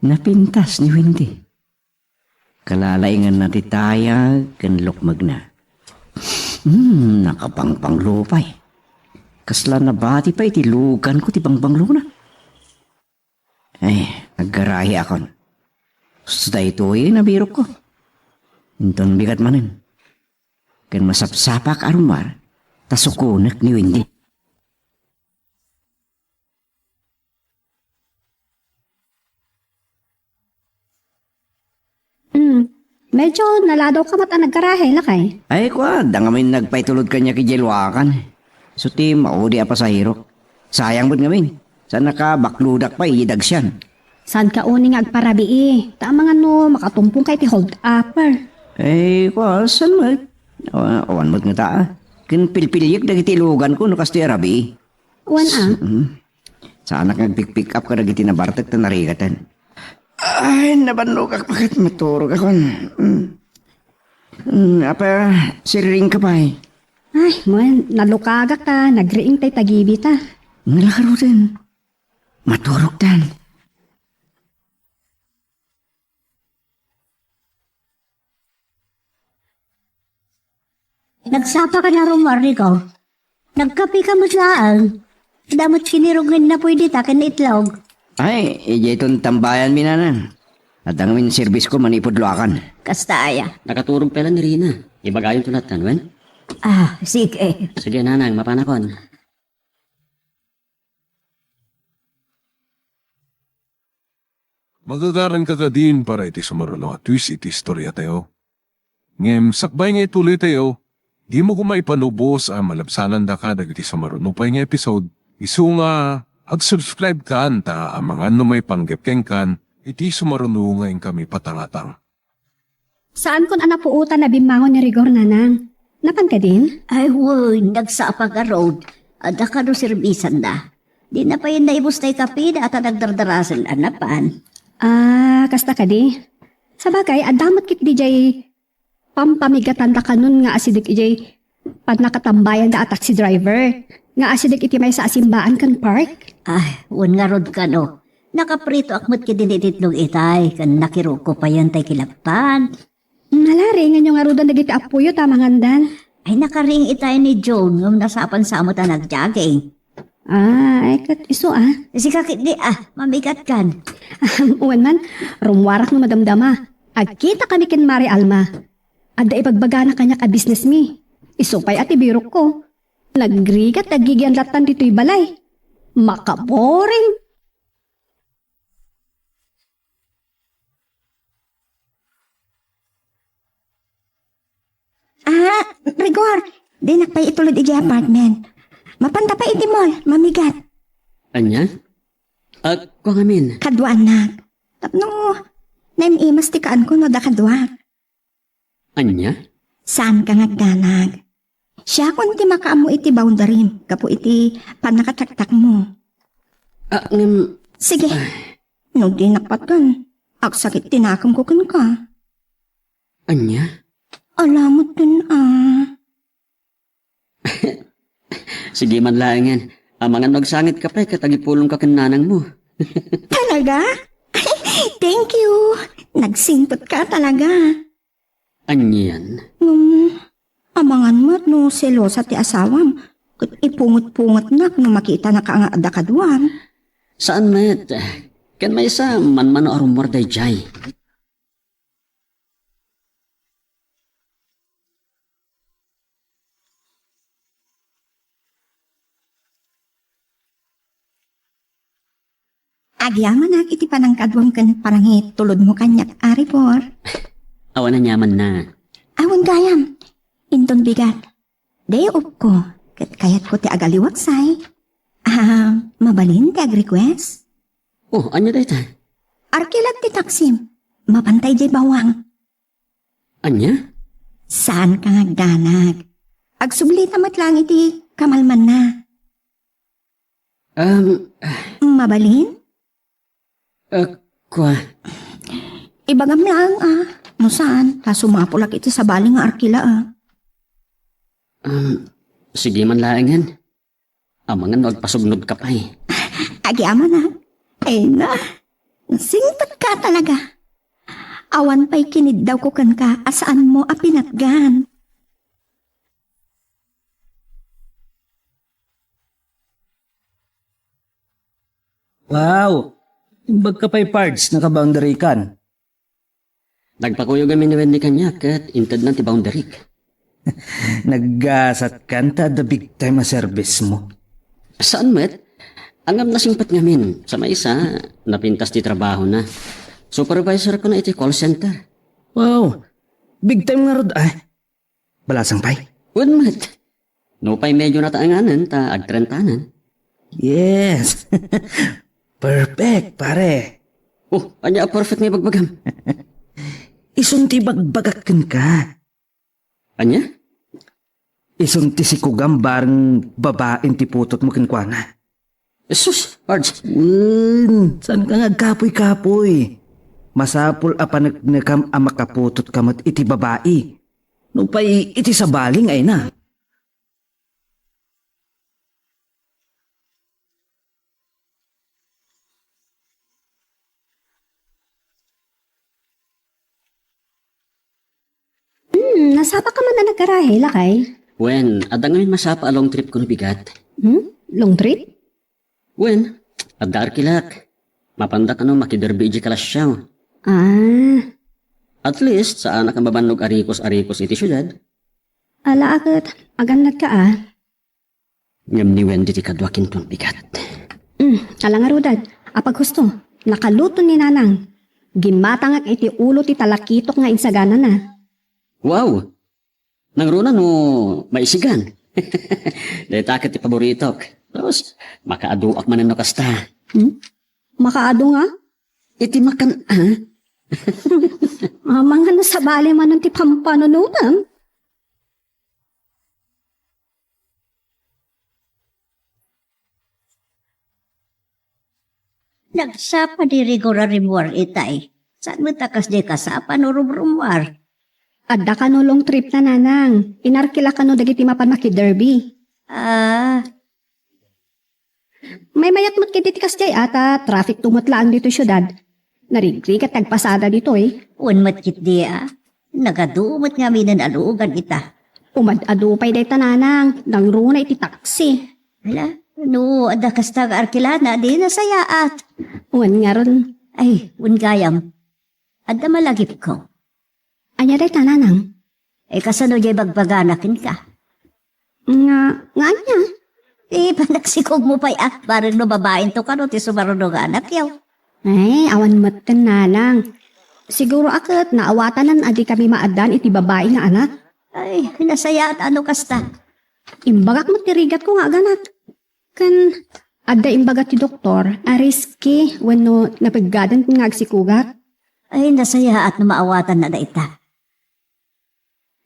Napintas ni Wendy. Kalalainganna ti tayag ken lukmegna. Hmm, nakabangbanglupay. Kasla nabati pay iti luganko ti bangbanglona. Ay, aggarahiakon. Sus, daytoy nabirokko. Inton bigat manen. Ken masapsapak a rummuar, ta sukonek ni Wendy. Hmm. Medyo naladawka met a naggarahe, lakay. Ay, kua, adda ngamin nagpaitulod kaniak idiay Luacan. Isu ti maudi a pasahero. Sayang met ngamin. Saan a kabaklodak pay idiay dagsian. Saanka unay nga agparabii, ta amangan no makatumpongka iti hold-upper. Eh, kua, saan met? Awa-, awan met ngata, ah. Ken pilpiliek dagiti iluganko no kastoy a rabii. Wen a. Mm. Saanak nga agpick-pick up kadagiti nabartek ta narigaten. Ay, nabannogak pa ket maturogakon. Mm. Mm, apay, siriringka pay? Ay, wen, nalukagak ta nagriing tay tagibita. Nalaka ruten. Maturogtan. Nagsapaka a rummuar, Rico? Nagkapeka met laeng. Adda met sinirog nga innapuy dita ken itlog. Ay, idiay ton tambayanmi, nanang. Adda ngamin serbisko manipud Luacan. Kasta aya. Nakaturog pay la ni Rina. Ibagayonto lattan, wen? Ah, sige. Sige, nanang, mapanakon. Magagaranka kadin para iti sumaruno a twist iti istoriatayo. Ngem sakbay nga ituloytayo, dimo koma ipanubos a malabsanandaka dagiti sumaruno pay nga episode, isu nga ag-subscribe kan ta amangan no maipanggep kenkan iti sumaruno nga inkami patangatang. Saankon a napuotan a bimmangon ni Rigor, nanang. Napan kadin? Ay, wen, nagsapa ngarud. Adda kano serbisanna. Dina pay naibus tay kapida ta nagdardarasen a napan. Ah, kasta kadi. Sabagay, adda met ketdi diay pampamigatanda kanon nga asideg idiay pannakatambayanda a taxi driver nga asideg iti maysa a simbaan ken park? Ay, wen ngarud kano. Nakapritoak met ketdin iti itlog itay, ken nakirugko payen tay kilappan. Nalariinganyo ngaruden dagiti appoyo ta mangandan? Ay, nakariing itay ni June, ngem nasapansa met a nag-jogging. Ah, ay, ket isu, ah. Sika ketdi, ah, mamigatkan. Wen man, rummuarak no madamdama. Agkitakami ken Mari Alma. Adda ibagbagana kaniak a business mi. Isu pay a ti birokko. Nagrigat ti aggigyan lattan ditoy balay. Makaboring. Ah, Rigor, dinak pay itulod idiay apartment. Mapanta pay iti mall, mamigat. Ania? Ah, kua ngamin. Kaduanak. Tapno, naim-imas ti kaanko no adda kaduak. Ania? Saanka nga agdanag. Siakon ti makaammo iti boundarym gapu iti pannakataktakmo. Ah, ngem... Sige. Ay. No dinak patgan, agsakit ti nakemko kenka. Ania? Alamot ken a. Sige man laengen. Amangan no agsangitka pay ket agipulongka ken nanangmo. Talaga? Thank you. Nagsingpetka talaga. Anian? Ngem, amangan met no selosa ti asawam, ket ipunget-pungetnak no makitanaka nga adda kaduam. Saan met. Ken maysa, manmano a rummuar daydiay. Agyamanak iti panangkaduam ken panangitulodmo kaniak, Ari Bor. Awan aniamanna. Awan gayam. Inton bigat. Day off ko, ket kayatko ti agaliwak say. Ah, mabalin ti ag-request? Oh, ania dayta? Arkilak ti taksim. Mapantay jay bawang. Ania? Saan ka nga agdanag? Agsublita met lang iti kamalmanna. Um, Mabalin? Ah, kua. Ibagam lang, ah. No saan, ta sumapulak iti sabali nga arkila, ah. Um, sige man laengen. Amangan no agpasugnod ka pay. Agyamanak. Ay na. Nasingpet ka talaga. Awan pay kiniddaw ko kenka a saan mo a pinatgan. Wow! Imbag ka pay, Pards, nakaboundary kan. Nagpakuyog amin ni Wendy kaniak ket intednan ti boundary. Naggasat kan ta adda big time a service mo. Saan met? Ngem nasingpet ngamin. Sa maysa, napintas ti trabahona. Supervisor ko na iti call center. Wow! Big time ngarud, ay. Balasang pay? Wen met. Nupay medyo nataenganen ta agtrentanen. Yes. Perfect, pare. Oh, ania a perfect nga ibagbagam? Isun ti ibagbagak kenka. Ania? Isun ti sikugam bareng babaen ti putotmo kenkuana. Sus, Pards. Wen, saan ka nga agkapuy-kapuy? Masapul a paneknekam a makaputotka met iti babai. Nupay iti sabali nga ina. Hmm, nasapa ka man a naggarahe, lakay? Wen, adda ngamin masapa a long trip kuno bigat. Hmm? Long trip? Wen, adda arkilak. Mapanda kano makiderby iti kalasiaw. Ah. At least, saanak a mabannog arikos-arikos iti siudad. Ala, aket, agannad ka, ah. Ngem ni Wendy ti kaduak inton bigat. Mm, ala ngarud, apaghusto, nakaluto ni Nanang. Gimmatangak iti ulo ti talakitok nga insaganana. Wow! Nangruna no maisigan. Dayta ket ti paboritok. Tapos, makaaduak manen no kasta. Hmm? Makaadu nga? Iti makan, ah? Amangan no sabali manen ti pampanunotam. Nagsapa di rigor a rummuar itay. Saan met a kasdiay kasapa no rumrummuar? Adda kano long trip na, Nanang. Inarkila kano dagiti mapan makiderby. Ah, Maymayat met ket iti kasdiay a ta traffic to met laeng ditoy siudad. Narigrigat ti agpasada ditoy. Wen met ketdi a. Nagadu met ngaminen a luogan ita. Umad-adu pay dayta, Nanang, nangruna iti taksi. Hala, no adda kasta nga arkilana, di nasayaat. Wen ngarud. Ay, wen gayam. Adda malagipko. Ania dayta, Nanang? E, kasano diay bagbagana kenka? Nga, nga ania? Ti panagsikogmo pay a, bareng no babainto kano ti sumaruno nga anakyo. Ay, awan metten, Nanang. Siguro a ket naawatanan a dikami maaddaan iti babai nga anak. Ay, nasayaat a no kasta. Imbagak met ti rigatko nga aganak. Ken adda imbaga ti doktor a risky wenno napeggaden nga agsikogak? Ay, nasayaat no maawatanna dayta.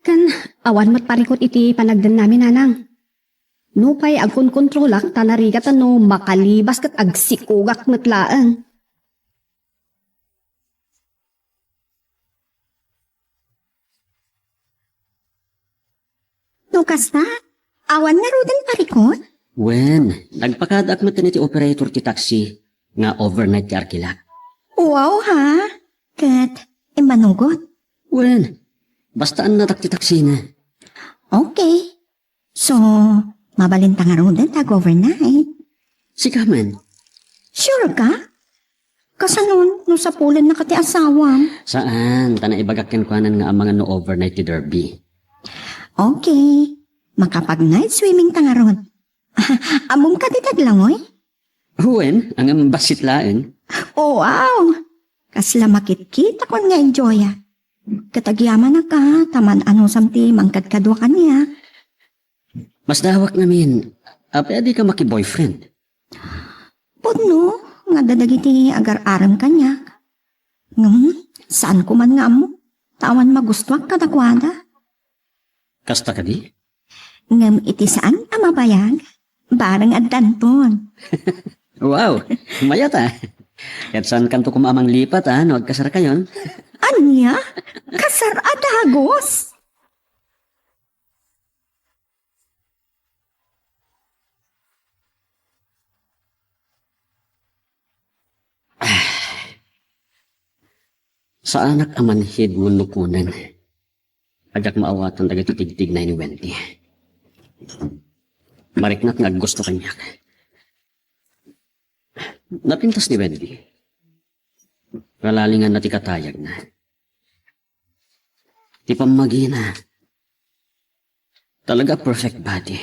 Ken awan met parikut iti panagdennami, Nanang. Nupay agkonkontrolak ta narigat a no makalibas ket agsikogak met laeng. No kasta, awan ngaruden parikut? Wen, nagpakadaak met iti operator ti taxi nga overnight ti arkilak. Wow, ha? Ket immanugot? Wen, basta annatak ti taxina. Okay. So, mabalinta ngaruden ta ag-overnight? Sika man. Sure ka? Kasano no sapulennaka ti asawam? Saan, ta naibagak kenkuana nga amangan no overnight ti Derby. Okay. Makapag-night swimmingta ngarud. Ammom kadi ti aglangoy? Wen, ngem bassit laeng. Oh, wow! Kasla makitkitakon nga enjoy-ak. Ket agyamanaka ta man-anusam ti mangkadkadua kaniak. Masdawak ngamin, apay a dika maki-boyfriend? Pudno nga adda dagiti agar-arem kaniak. Ngem, saanko man nga ammo, ta awan magustuak kadakuada. Kasta kadi? Ngem iti saan a mabayag, bareng addanton. Wow, mayat a. Ket saankanto koma a manglipat a no agkasarkayon? Ania? Kasar a dagus? Saanak a manhid wenno kunen. Addak maawatan dagiti tigtignay ni Wendy. Mariknak nga aggusto kaniak. Napintas ni Wendy. Nalalinganna ti katayagna. Ti pammagina. Talaga perfect body.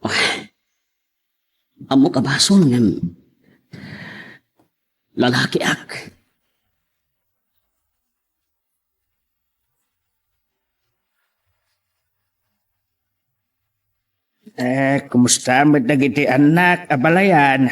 Ah, ammok a basol ngem lalakiak. Eh, kumusta met dagiti annak, abalayan?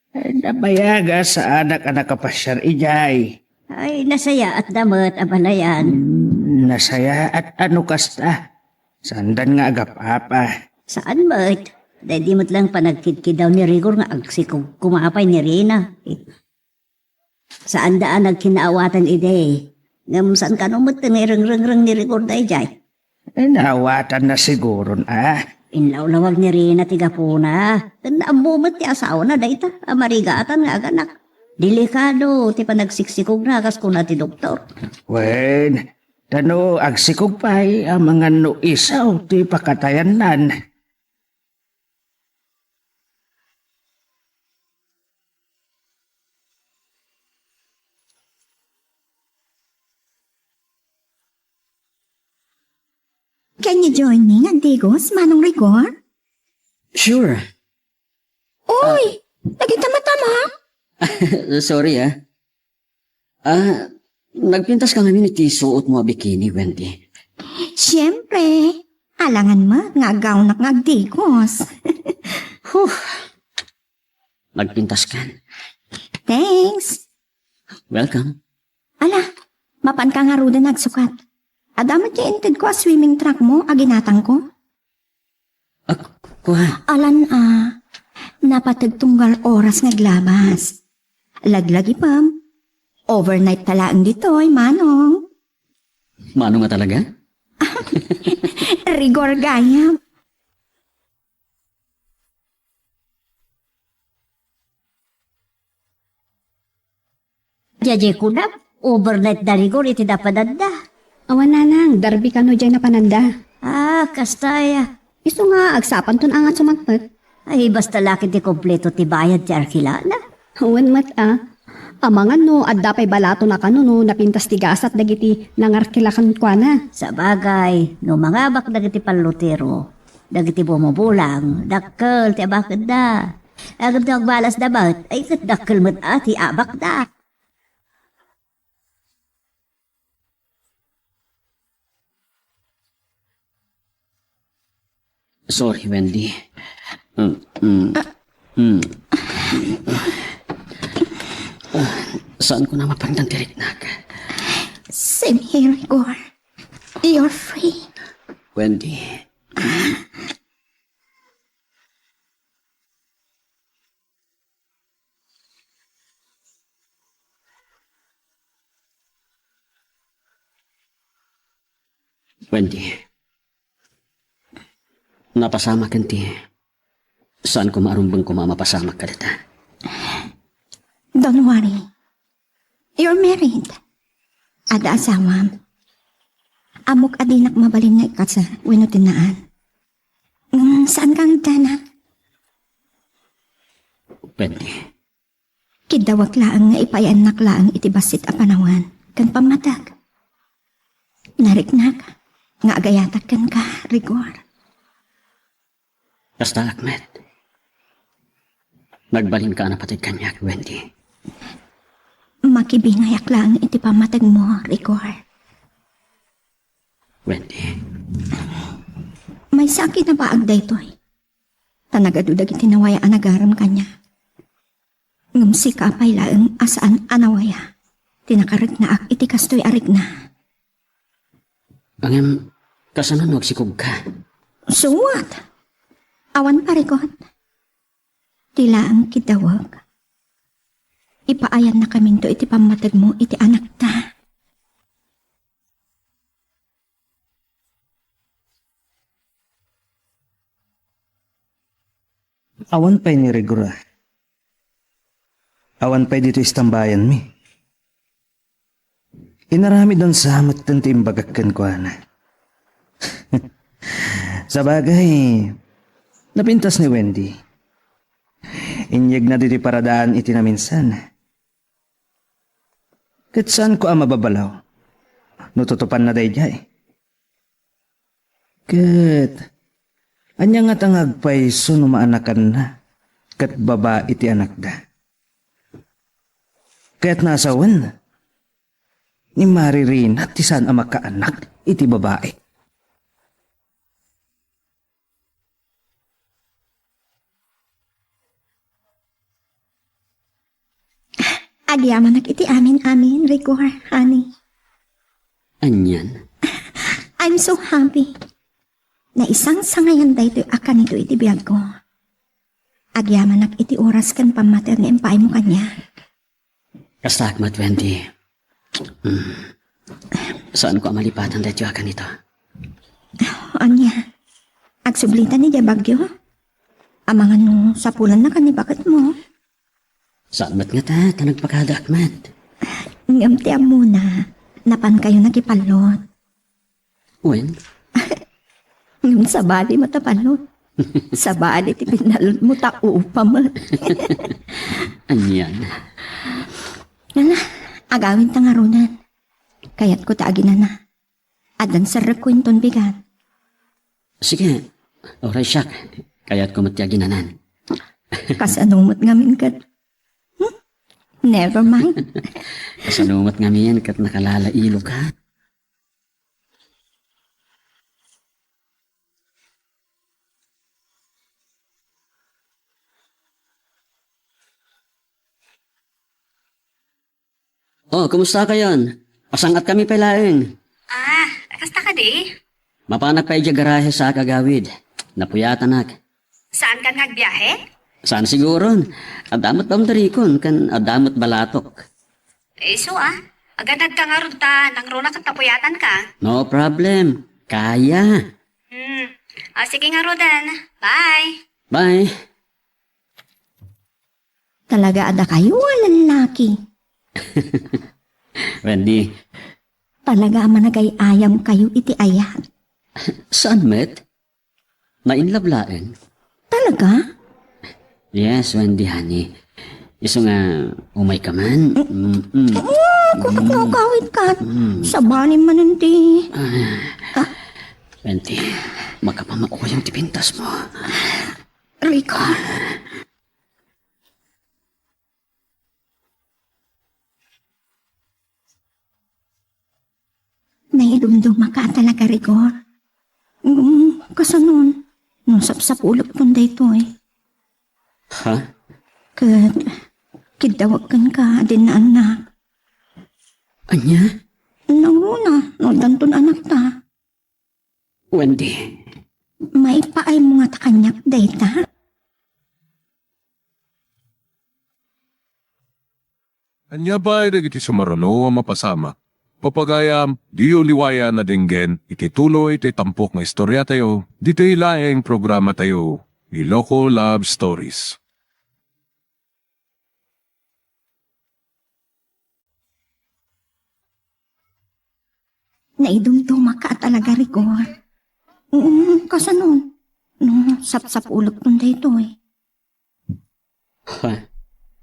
Eh, nabayaga saanak a nakapasiar idiay. Ay, nasayaatda met, abalayan. Hmm, nasayaat a no kasta. Saandan nga agap-apa. Saan met? Daydi met lang panagkidkidaw ni Rigor nga agsikog koma pay ni Rina. Saanda a nagkinaawatan idi. Ngem saan kano met nga irengrengreng ni Rigor daydiay? Eh, naawatanna siguron a. Inlawlawag ni Rina ti gapuna. Ken naammo met ti asawana dayta a marigatan nga aganak. Delikado ti panagsiksikogna kas kuna ti doktor. Wen, ta no agsikog pay amangan no isaw ti pakatayannan. Can you join me nga agdigos, Manong Rigor? Sure. Uy! Nagitamatama? Sorry, ah. Ah, nagpintas ka ngamin iti suot mo a bikini, Wendy. Siyempre. Alangan met nga agawnak nga agdigos. Huh. Nagpintas kan. Thanks. Welcome. Ala, mapanka ngaruden agsukat. Adda met ti intedko a swimming trunk mo a ginatangko? Ak-, kua. Alan a, napateg tunggal oras nga aglabas. Laglagipem. Overnight ta laeng ditoy, Manong. Manong a talaga? Rigor gayam. Diay kunam, overnight da Rigor iti napananda. Awan, nanang, Derby kano diay napananda. Ah, kasta aya. Isu nga, agsapanton a nga sumangpet. Ay, basta la ket ti kompleto ti bayad ti arkilana. Wen met a. Amangan no, adda pay balaton a kano no napintas ti gasat dagiti nangarkila kenkuana. Sabagay, no mangabak dagiti pallutero, dagiti bumubulang, dakkel ti abaketda. Ngem no agbalasda met, ay ket dakkel met a ti abakda. Sorry, Wendy. Mm, mm, mm. Ah, saanko a mapandan ti riknak. Same here, Igor. You're free. Wendy. Wendy, Napasamak ken ti. Saan koma a rumbeng koma a mapasamak kadata. Don't worry. You're married. Adda asawam. Ammok a dinak mabalin nga ikasar wenno tinnaan. Ngem saan ka nga agdana? Pwede. Kiddawek laeng nga ipaayannak laeng iti bassit a panawen ken pammateg. Nariknak nga agayatak kenka, Rigor. Kasta, Ahmed. Nagbalinka a napateg kaniak, Wendy. Makibingayak laeng iti pammategmo, Rigor. Wendy. Maysa a kinabaag daytoy. Ta nagadu dagiti nawaya a nagarem kaniak. Ngem sika pay laeng a saan a nawaya ti nakariknaak iti kastoy a rikna. Ngem, kasano no agsikogka? So what? Awan parikot. Ti laeng kiddawek. Ipaayannakaminto iti pammategmo iti anakta. Awan pay ni Rigor. Awan pay ditoy istambayanmi. Inaramidon sa met ti imbagak kenkuana. Sabagay, napintas ni Wendy. Inyegna ditoy paradaan iti naminsan. Ket saanko a mababalaw no tutupanna daydiay. Ket ania ngata nga agpayso no maanakanna ket babai ti anakda? Kayatna a sawen, ni maririna ti saan a makaanak iti babai. Agyamanak iti amin-amin, Rigor, honey. Anian? I'm so happy. Naisangsangayan daytoy a kanito iti biagko. Agyamanak iti oras ken pammater nga impaaymo kaniak. Kastaak met, Wendy. Hmm. Saanko a malipatan daytoy a kanito. Ania, agsublitan idiay Baguio? Amangan no sapulanna ken ni baketmo. Saan met ngata ta nagpakadaak met. Ngem ti ammona, napankayo nakipallot. Wen? Ngem sabali met a pallot. Sabali ti pinnallotmo ta upa met. Anian? Ala, agawidta ngaruden. Kayatko ta aginana. Addan serrekko inton bigat. Sige, uray siak. Kayatko met ti aginanan. Kasano met ngamin ket, hmm? Never mind. Kasano met ngamin ket nakalalailogka? Oh, kumusta kayon? Pasang-atkami pay laeng. Ah, kasta kadi? Mapanak pay idiay garahe sa agawid. Napuyatanak. Saan kan nga agbiahe? Saan siguron? Adda met boundarykon, ken adda met balatok. Eh, isu, ah. Aganadka ngarud ta nangruna ket napuyatanka. No problem. Kaya. Hmm. Ah, sige ngaruden. Bye. Bye. Talaga a dakayo a lallaki. Wendy. Talaga a managay-ayam kayo iti ayat. Saan met? Nainlove laeng. Talaga? Yes, Wendy, honey. Isu nga, umay ka man. Mm-mm. Oh, kuno kawit ka. Mm. Sabali man, hindi. Ah. Ah. Wendy, makapamauyam ti pintas mo. Rico. Naidumdumaka talaga, Rigor. Mm, kasanon? No sapsapulekton daytoy. Ha? Ket, kiddawek kenka, dinna annak. Ania? Nangruna, no addanton anakta. Wendy. Maipaaymo ngata kaniak dayta? Ania pay dagiti sumaruno a mapasamak? Pagayam, diyo liwayan a denggen iti tuloy ti tampok nga istoriatayo, ditoy laeng programatayo, Iloko Love Stories. Naidumdumak ka talaga, Rigor. Mm, kasano? No, sapsapulek ton daytoy. Ha?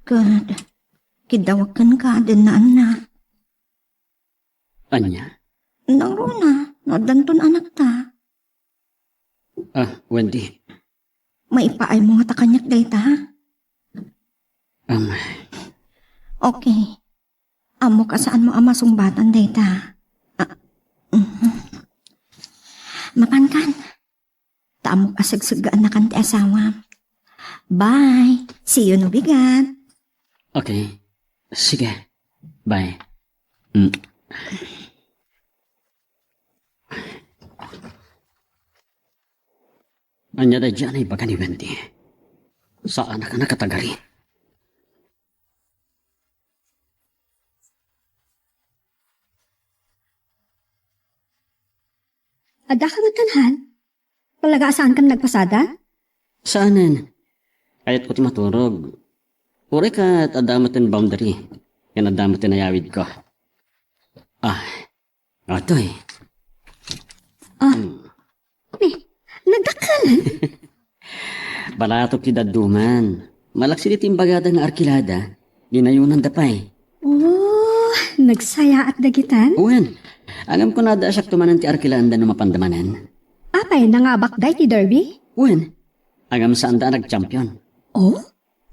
Ket, kidawag kenka, adda naanna. Ania? Nangruna, no addanton anakta. Ah, Wendy. Maipaaymo ngata kaniak dayta, ha? Am. Okay. Ammok a saanmo a masungbatan dayta. Ah, mhm. Mapankan. Ta ammok a segseggaannakan ti asawam. Bye. See you no bigat. Okay. Sige. Bye. Mm. Ania daydiay a naibaga ni Wendy? Saanak a nakatagari. Adda ka met, Han? Talaga a saankan nagpasada? Saanen. Kayatko ti maturog. Uray ket adda met ti boundary. Ken adda met ti nayawidko. Ah, atoy. Ah. Hmm. Ni, nagdakkelan? Balatok ti dadduma. Malaksid iti imbagada nga arkilada, dinayonanda pay. Oh, nagsayaat dagitan? Wen, ngem kunada a siak manen ti arkilaanda no mapanda manen. Apay, nangabakda iti derby? Wen, ngem saanda a nagchampion. Oh?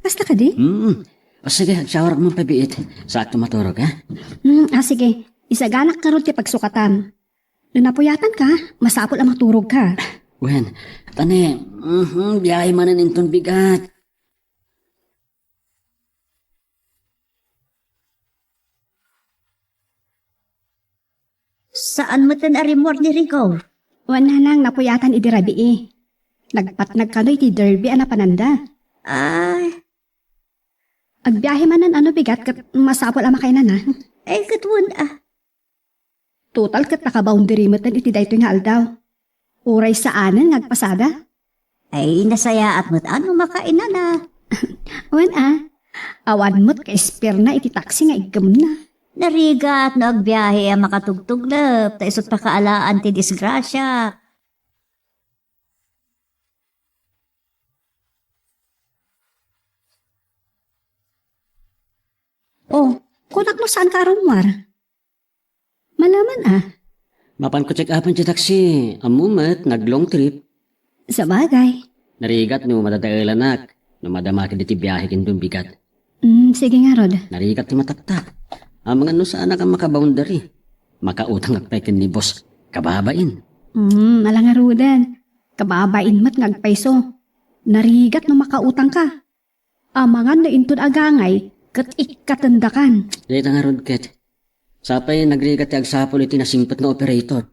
Kasta kadi? Hmm. O sige, agsaorak man pay biit. Saakto maturog, ha? Hmm, ah, sige. Isaganak ngarud ti pagsukatam. No napuyatanka, masapul a maturogka. Wen, ta ni, mhm, biyahe manen inton bigat. Saan met a rimmuar ni Rico? Wen, nanang, napuyatan idi rabii. Nagpatnag kano iti derby a napananda. Ay. Agbiahe manen no bigat ket masapul a makainana. Ay, ket wen, ah. Total ket naka-boundary met iti daytoy nga aldaw. Uray saanen nga agpasada. Ay, nasayaat met no makainana. Wen a, awan met ka-spare-na iti taksi nga iggemna. Narigat no agbiahe a makatugtuglep, ta isut' pakaalaan ti disgrasia. Oh, kunak no saanka a rummuar? Malaman a. Mapanko check-upan ti taksi, ammo met, nag-long trip. Sabagay. Narigat no madadaelanak, no madamak iti biahe ken dumbigat. Mm, sige ngarud. Narigat ti mataktak. Amangan no saanak a maka-boundary. Makautangak pay ken ni boss. Kababain. Mm, ala ngaruden. Kababain met nga agpayso. Narigat no makautangka. Amangan no inton agangay, ket ikkatendakan. Dayta ngarud ket. Sapay nagrigat ti agsapul iti nasingpet nga operator.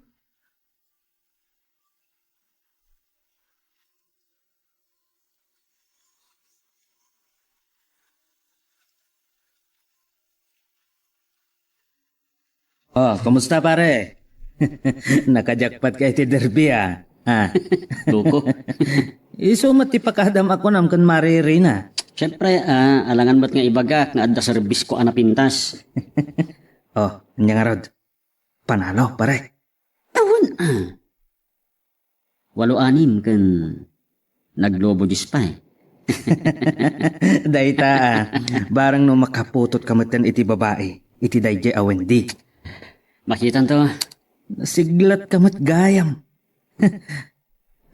Oh, kumusta, pare? Nakajakpat ka iti derby, ah. Ah. Tuko. Isu met ti pakadam a kunam ken Mari Rina. Siyempre, ah, alangan met nga ibagak nga adda serbisko a napintas. Oh, ania ngarud? Panalo, pare. Awan, ah. Walo anim ken naglobo dies pay. Dayta, ah, barang no makaputot ka metten iti babai, iti daydiay a Wendy. Makitanto. Nasiglat ka met gayam.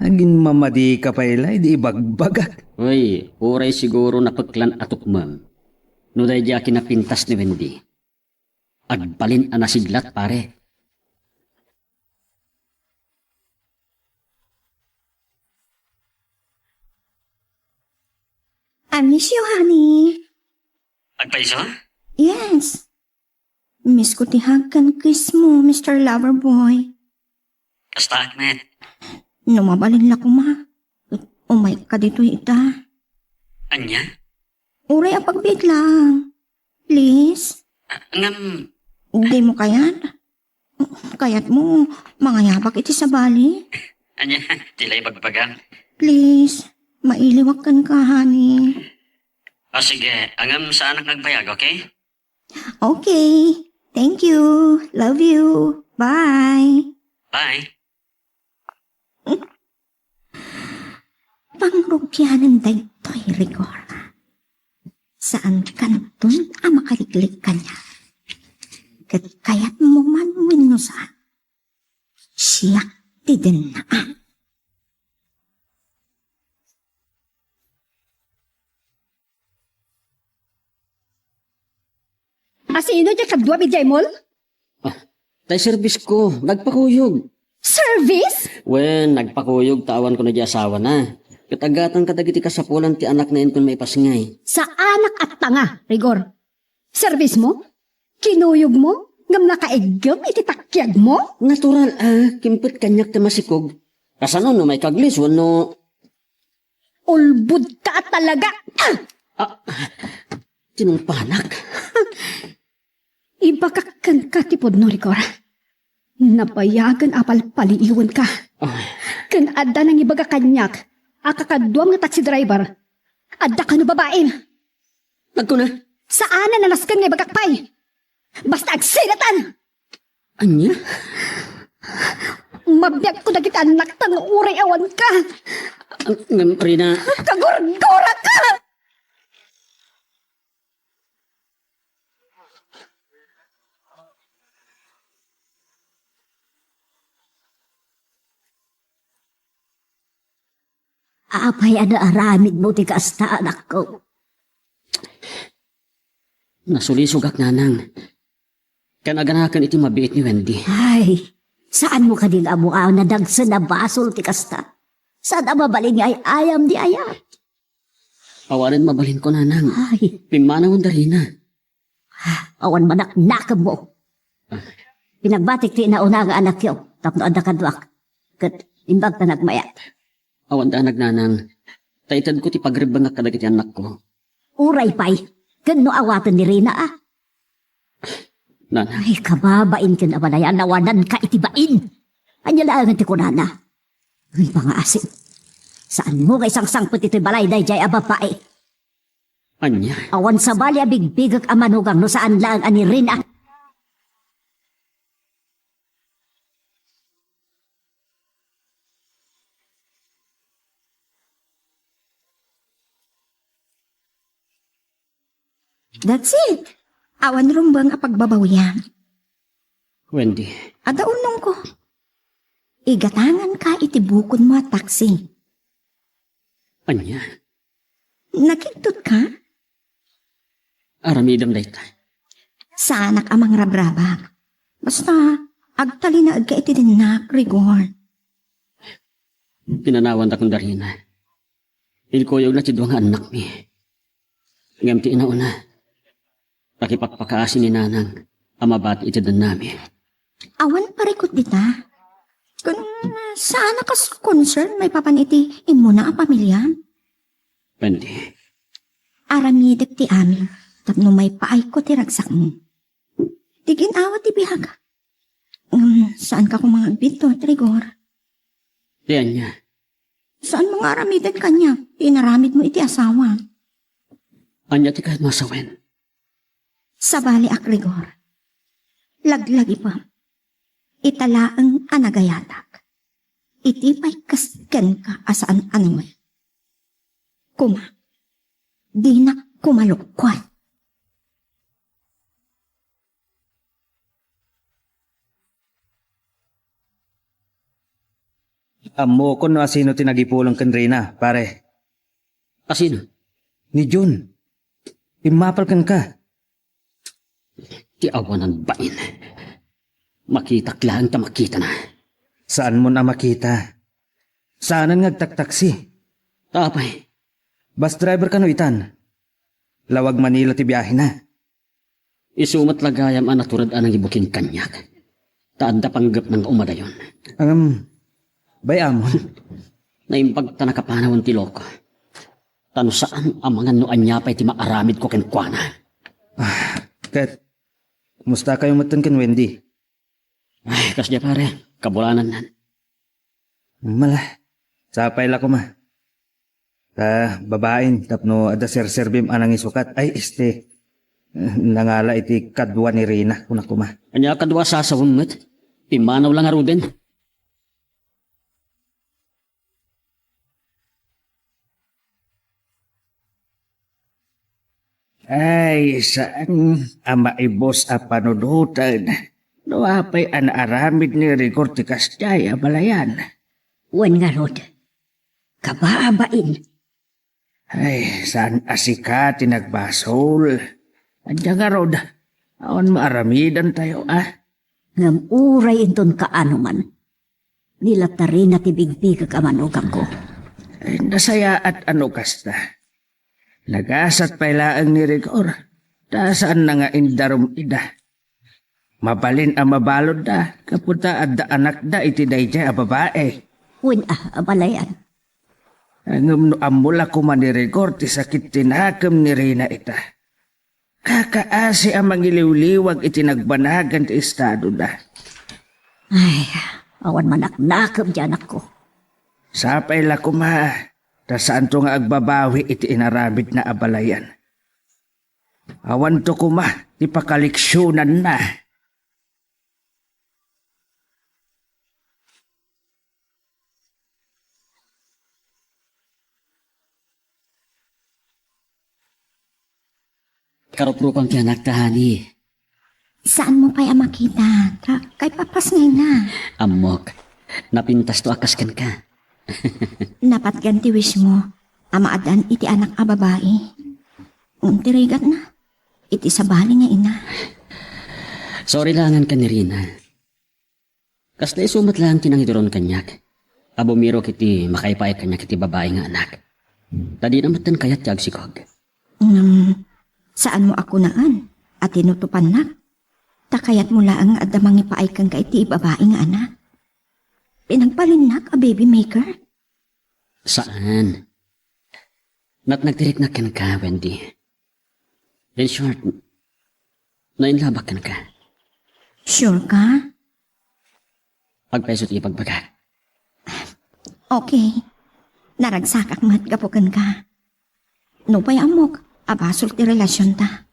Agin mamadi ka pay la idi ibagbagak. Uy, uray siguro napeklan a tukmem. No daydiay a kinapintas ni Wendy. Agbalin a nasiglat, pare. I miss you, honey. Agpayso? Yes. Miss ko ti hug ken kiss mo, Mister Loverboy. Kastaak met. No mabalin la koma, umayka ditoy ita. Ania? Uray a pagbiit lang. Please. Ah, ngem, di mo kayat? Kayatmo, mangayabak iti sabali? Ania, ti la ibagbagam? Please, mailiwak kenka, honey. O sige, ngem saanak nga agbayag, okay? Okay. Thank you. Love you. Bye. Bye. Pangrugianen daytoy, Rigor. Saankanton a makaliklik kaniak. Ket kayatmo man wenno saan, siak ti dennaan. Asino diay kaduam idiay mall? Ah, tay service ko, nagpakuyog. Service? Wen, nagpakuyog ta awan kuno diay asawana. Ket aggatang kadagiti kasapulan ti anakna inton maipasngay. Saanak a tanga, Rigor. Service mo? Kinuyog mo? Ngem nakaiggem iti takiag mo? Natural a, kimpet kaniak ti masikog. Kasano no maikaglis wenno Ulbod ka talaga! Ah! Ah, tinungpanak. Ibagak kenka ti pudno, Rigor. Nabayagen a palpaliiwen ka. Ah. Ken adda nangibaga kaniak a kakaduam nga taxi driver. Adda kano babaim. Nagkuna? Saan a nasken nga ibagak pay. Basta agsilatan! Ania? Mabiagko dagiti annakta nga uray awan ka. Ngem, Rina. Kagurgura ka! Apay a naaramidmo ti kasta, anakko? Nasulisogak, nanang. Ken aganaken iti mabiit ni Wendy. Ay, saanmo kadi nga ammo a nadagsen a basol ti kasta? Saan a mabalin nga ay-ayam ti ayat? Awanen mabalinko, nanang. Ay. Pimmanawen da Rina. Awan manaknakemmo. Ah. Pinagbatik ti inauna nga anakyo tapno adda kaduak. Ket imbag ta nagmayat. Awan danag, nanang. Ta itedko ti pagrebbengak kadagiti annakko. Uray pay, ken no awaten ni Rina a. Nanang. Ay, kababain ken abalayan, awananka iti bain. Ania laengen ti kunana? Ay, pangasim. Saanmo nga isangsangpet iti balay daydiay a babai? Ania? Awan sabali a bigbigek a manugang no saan laeng a ni Rina. That's it. Awan rumbeng a pagbabawian. Wendy. Adda unongko. Igatanganka iti bukodmo a taksi. Ania? Nakigtot ka? Aramidem dayta. Saanak a mangrabrabak. Basta, agtalinaedka iti dennak, Rigor. Pinanawanda kon da Rina. Inkuyogna ti dua nga annakmi. Ngem ti inauna, nakipakpakaasi ni nanang a mabati iti dennami. Awan parikut dita. Kun saan a kas concern maipapan iti immuna a pamiliam? Wendy. Aramidek ti amin tapno maipaayko ti ragsakmo. Ti gin-awa ti biag. Ngem, saanka koma nga agbidto, Rigor? Ti ania? Saanmo nga aramiden kaniak ti inaramidmo iti asawa? Ania ti kayatmo a sawen? Sabaliak, Rigor. Laglagipem. Ita laeng a nagayatak. Iti pay kas kenka a saan a nawen. Koma, dinak koma lukkuan. Ammokon no asino ti nagipulong ken Rina, pare. Asino? Ni Jun. Immapal kenka. Ti awanan bain. Makitak laeng ta makitana. Saanmon a makita? Saanen nga agtaktaksi. Ta apay? Bus driver kano itan? Lawag Manila ti biahena. Isu met la gayam a natured a nangibuking kaniak. Ta adda panggepna nga umadayon. Ngem, bay-amon. Naimbag ta nakapanawen ti loko. Ta no saan a mangan no ania pay ti maaramidko kenkuana. Ah, ket, kumusta kayo metten ken Wendy? Ay, kasdiay, pare. Kabulanannan. Mala. Sapay la koma. Ta babain tapno adda serserbim a nangisukat. Ay, este. Nangala iti kadua ni Rina, kuna koma. Ania kadua a sasawem met? Pimmanaw la ngaruden. Ay, saan a maibus a panunoten no apay a naaramid ni Rigor ti kasdiay a balayan? Wen ngarud, kabaabain. Ay, saan a sika ti nagbasol? Ania ngarud, awan maaramidantayo, a? Ngem uray inton kaano man, ni la ti Rina ti bigbigek a manugangko. Ay, nasayaat a no kasta. Nagasat pay laeng ni Rigor, ta saanna nga indarum ida. Mabalin a mabaludda, gapu ta adda anakda iti daydiay a babai. Wen a, abalayan. Ngem no ammo la koma ni Rigor ti sakit ti nakem ni Rina ita. Kakaasi a mangiliwliwag iti nagbanagan ti estadona. Ay, awan manaknakeb ti anakko. Sapay la koma, ta saanto nga agbabawi iti inaramidna a balayan. Awanto koma ti pakaleksionanna. Karuprukan ti anakta, honey. Saanmo pay a makita, ta kaipapas ngay na. Ammok, napintasto a kas kenka. Napatgan ti wishmo a maaddaan iti anak a babai. Ngem ti rigatna, iti sabali nga ina. Sorry laengen ken ni Rina. Kasta isu met laeng ti nangiduron kaniak a bumirok iti makaipaay kaniak iti babai nga anak. Ta dina metten kayat ti agsikog. Ngem, saanmo a kunaan a tinutopannak? Ta kayatmo laeng nga adda mangipaay kenka iti babai nga anak. Pinagbalinnak a baby maker? Saan. Natnag ti riknak kenka, Wendy. In short, nainlabak kenka. Sure ka? Agpayso ti ibagbagak. Okay. Naragsakak met gapu kenka. Nupay ammok a basol ti relasionta,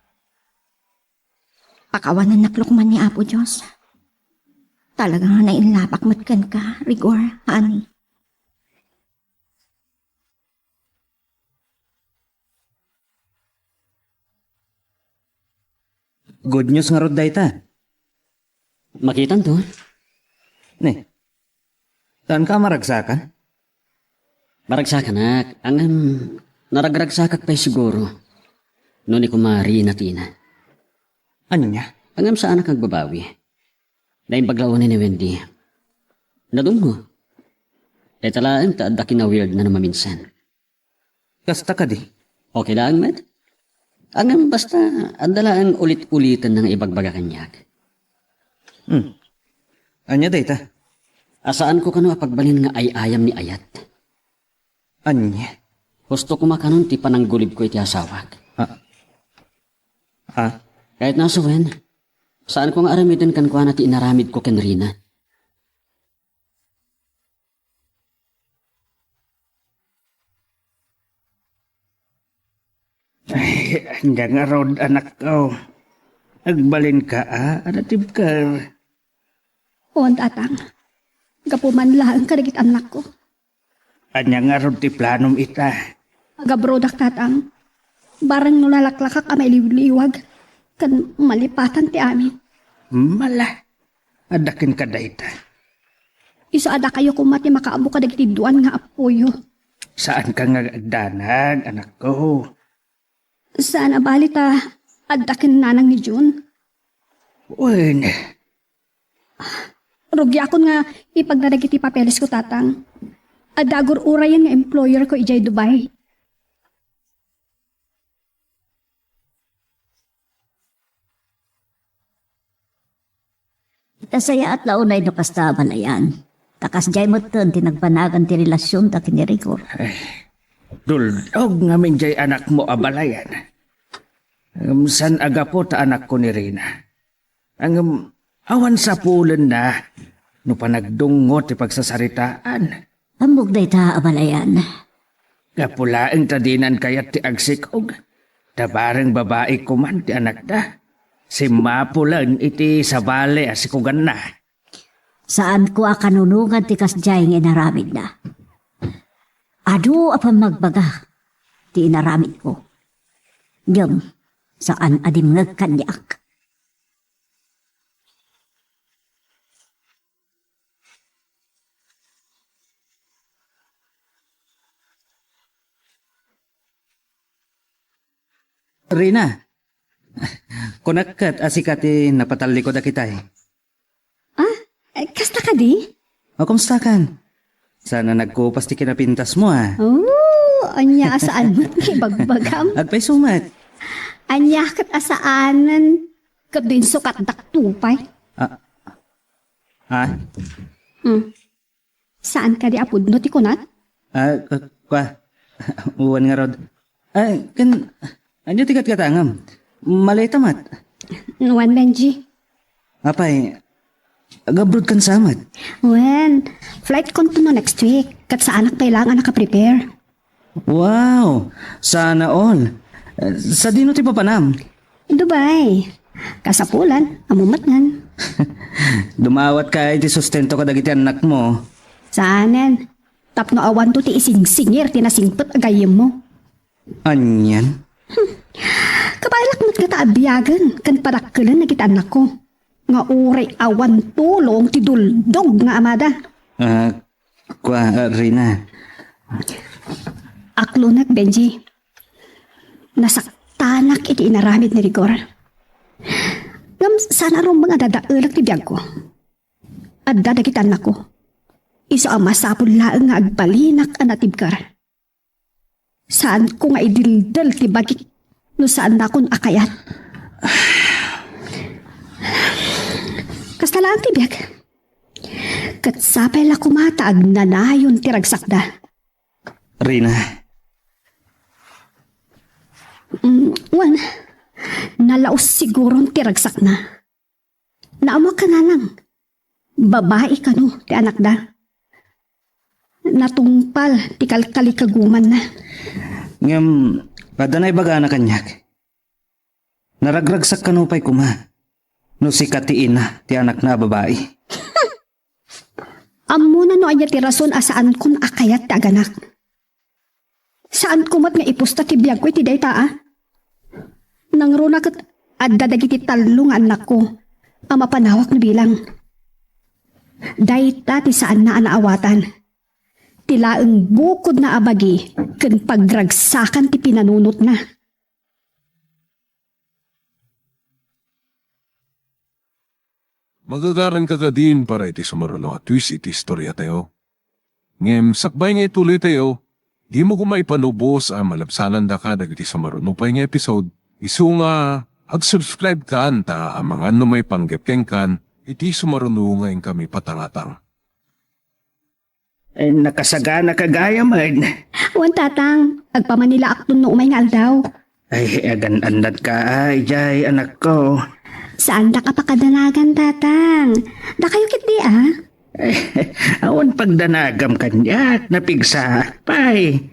pakawanennak lokman ni Apo Dios. Talaga nga nainlabak met kenka, Rigor, honey. Good news ngarud dayta. Makitanto. Ni, saanka a maragsakan? Maragsakanak, ngem naragragsakak pay siguro no ni Kumari Natina. Ania? Ngem saanak agbabawi. Naimbag la unay ni Wendy. Nadungngo. Dayta laeng ta adda kinawirdna no maminsan. Kasta kadi? Okay laeng met. Ngem basta, adda laeng ulit-uliten nga ibagbaga kaniak. Hmm. Ania dayta? A saanko kano a pagbalin nga ay-ayam ni ayat. Ania? Husto koma kanon ti pananggulibko iti asawak. Ah. Ah. Kayatna a sawen, saanko nga aramiden kenkuana ti inaramidko ken Rina. Ay, ania ngarud, anakko? Agbalinka a, a natibker? Wen, Tatang. Gapu man laeng kadagiti annakko. Ania ngarud ti planom ita? Agabrodak, Tatang. Bareng no nalaklakak a mailiwliwag ken malipatan ti amin. Mala, adda kenka dayta. Isu a dakayo koma ti makaammo kadagiti duan nga appoyo. Saanka nga agdanag, anakko. Saan a bali ta adda ken nanang ni June? Wen. Rugiakon nga ipagna dagiti papelesko, Tatang. Adda agur-urayen nga employerko idiay Dubai. Ita sayaat la unay no kasta a balayan. Ta kasdiay metten ti nagbanagan ti relasionta ken ni Rigor. Ay, duldog ngamin diay anakmo a balayan. Ngem saan a gapu ta anakko ni Rina. Ngem Awan sapulenna no panagdungngo ti pagsasaritaan. Ammok dayta, abalayan. Gapu laeng ta dinan kayat ti agsikog, ta bareng babai koman ti anakda. Simmapulen iti sabali a sikoganna. Saanko a kanunongan ti kasdiay nga inaramidna. Adu a pammagbaga ti inaramidko. Ngem saan a dimngeg kaniak. Rina, kunak ket a sika ti napatalliko dakitay. Ah, eh, kasta kadi? O, kumustakan? Sana nagkupas ti kinapintasmo, ah. Oh, ania a saan met nga ibagbagam? Agpayso met. Ania ket a saanen ket din sukatdak tupay? Ah. Ah? Hmm. Saan kadi a pudno ti kunat? Ah, k-, kwa. Wen ngarud. Ah, ken, ania ti gatgatangam? Maleta met? Wen, Benji. Apay, ag-abroad kan sa met? Wen, flight konto no next week. Ket saanak pay laeng a nakaprepare. Wow! Sana all. Eh, sadino ti papanam? Dubai. Kasapulan, ammo met ngan. Dumawatka iti sustento kadagiti annakmo. Saanen. Tapno awanto ti isingsingir ti nasingpet a gayyemmo. Anian? Hmm. Kabaelak met ngata a biagen ken padakkelen dagiti annakko. Nga uray awan tulong ti duldog nga amada. Ah, kwa, ah, Rina. Aklonek, Benji. Nasaktanak iti inaramid ni Rigor. Ngem saan a rumbeng a dadaelek ti biagko. Adda dagiti annakko. Isu a masapul laeng nga agbalinak a natibker. Saanko nga idildel ti bagik no saannakon a kayat. Kasta laeng ti biag. Ket sapay la koma ta agnanayon ti ragsakda. Rina. Mm, wen, nalaus siguron ti ragsakna. Naammoak a nanang, babai kano ti anakda. Natungpal ti kalkalikagumanna. Ngem, adda naibagana kaniak. Naragragsak kano pay koma no sika ti ina ti anakna a babai. Ammona no ania ti rason a saankon a kayat ti aganak. Saanko met nga ipusta ti biagko iti dayta, a? Nangruna ket adda dagiti tallo nga annakko a mapanawak no bilang. Dayta ti saanna a naawatan. Ti laeng bukodna a bagi ken pagragsakan ti pinanunotna. Magagaranka kadin para iti sumaruno a twist iti istoriatayo. Ngem sakbay nga ituloytayo, dimo koma ipanubos a malabsanandaka dagiti sumaruno pay nga episode, isu nga ag-subscribe kan ta amangan no maipanggep kenkan iti sumaruno nga inkami patangatang. Eh, nakasaganaka gayam, eh. Wen, Tatang. Agpamanilaakton no umay nga aldaw. Ay, agan-annatka, ay, jay, anakko. Saandak a pakadanagan, Tatang. Dakayo ketdi, a? Eh, awan pagdanagam kaniak, napigsaak pay.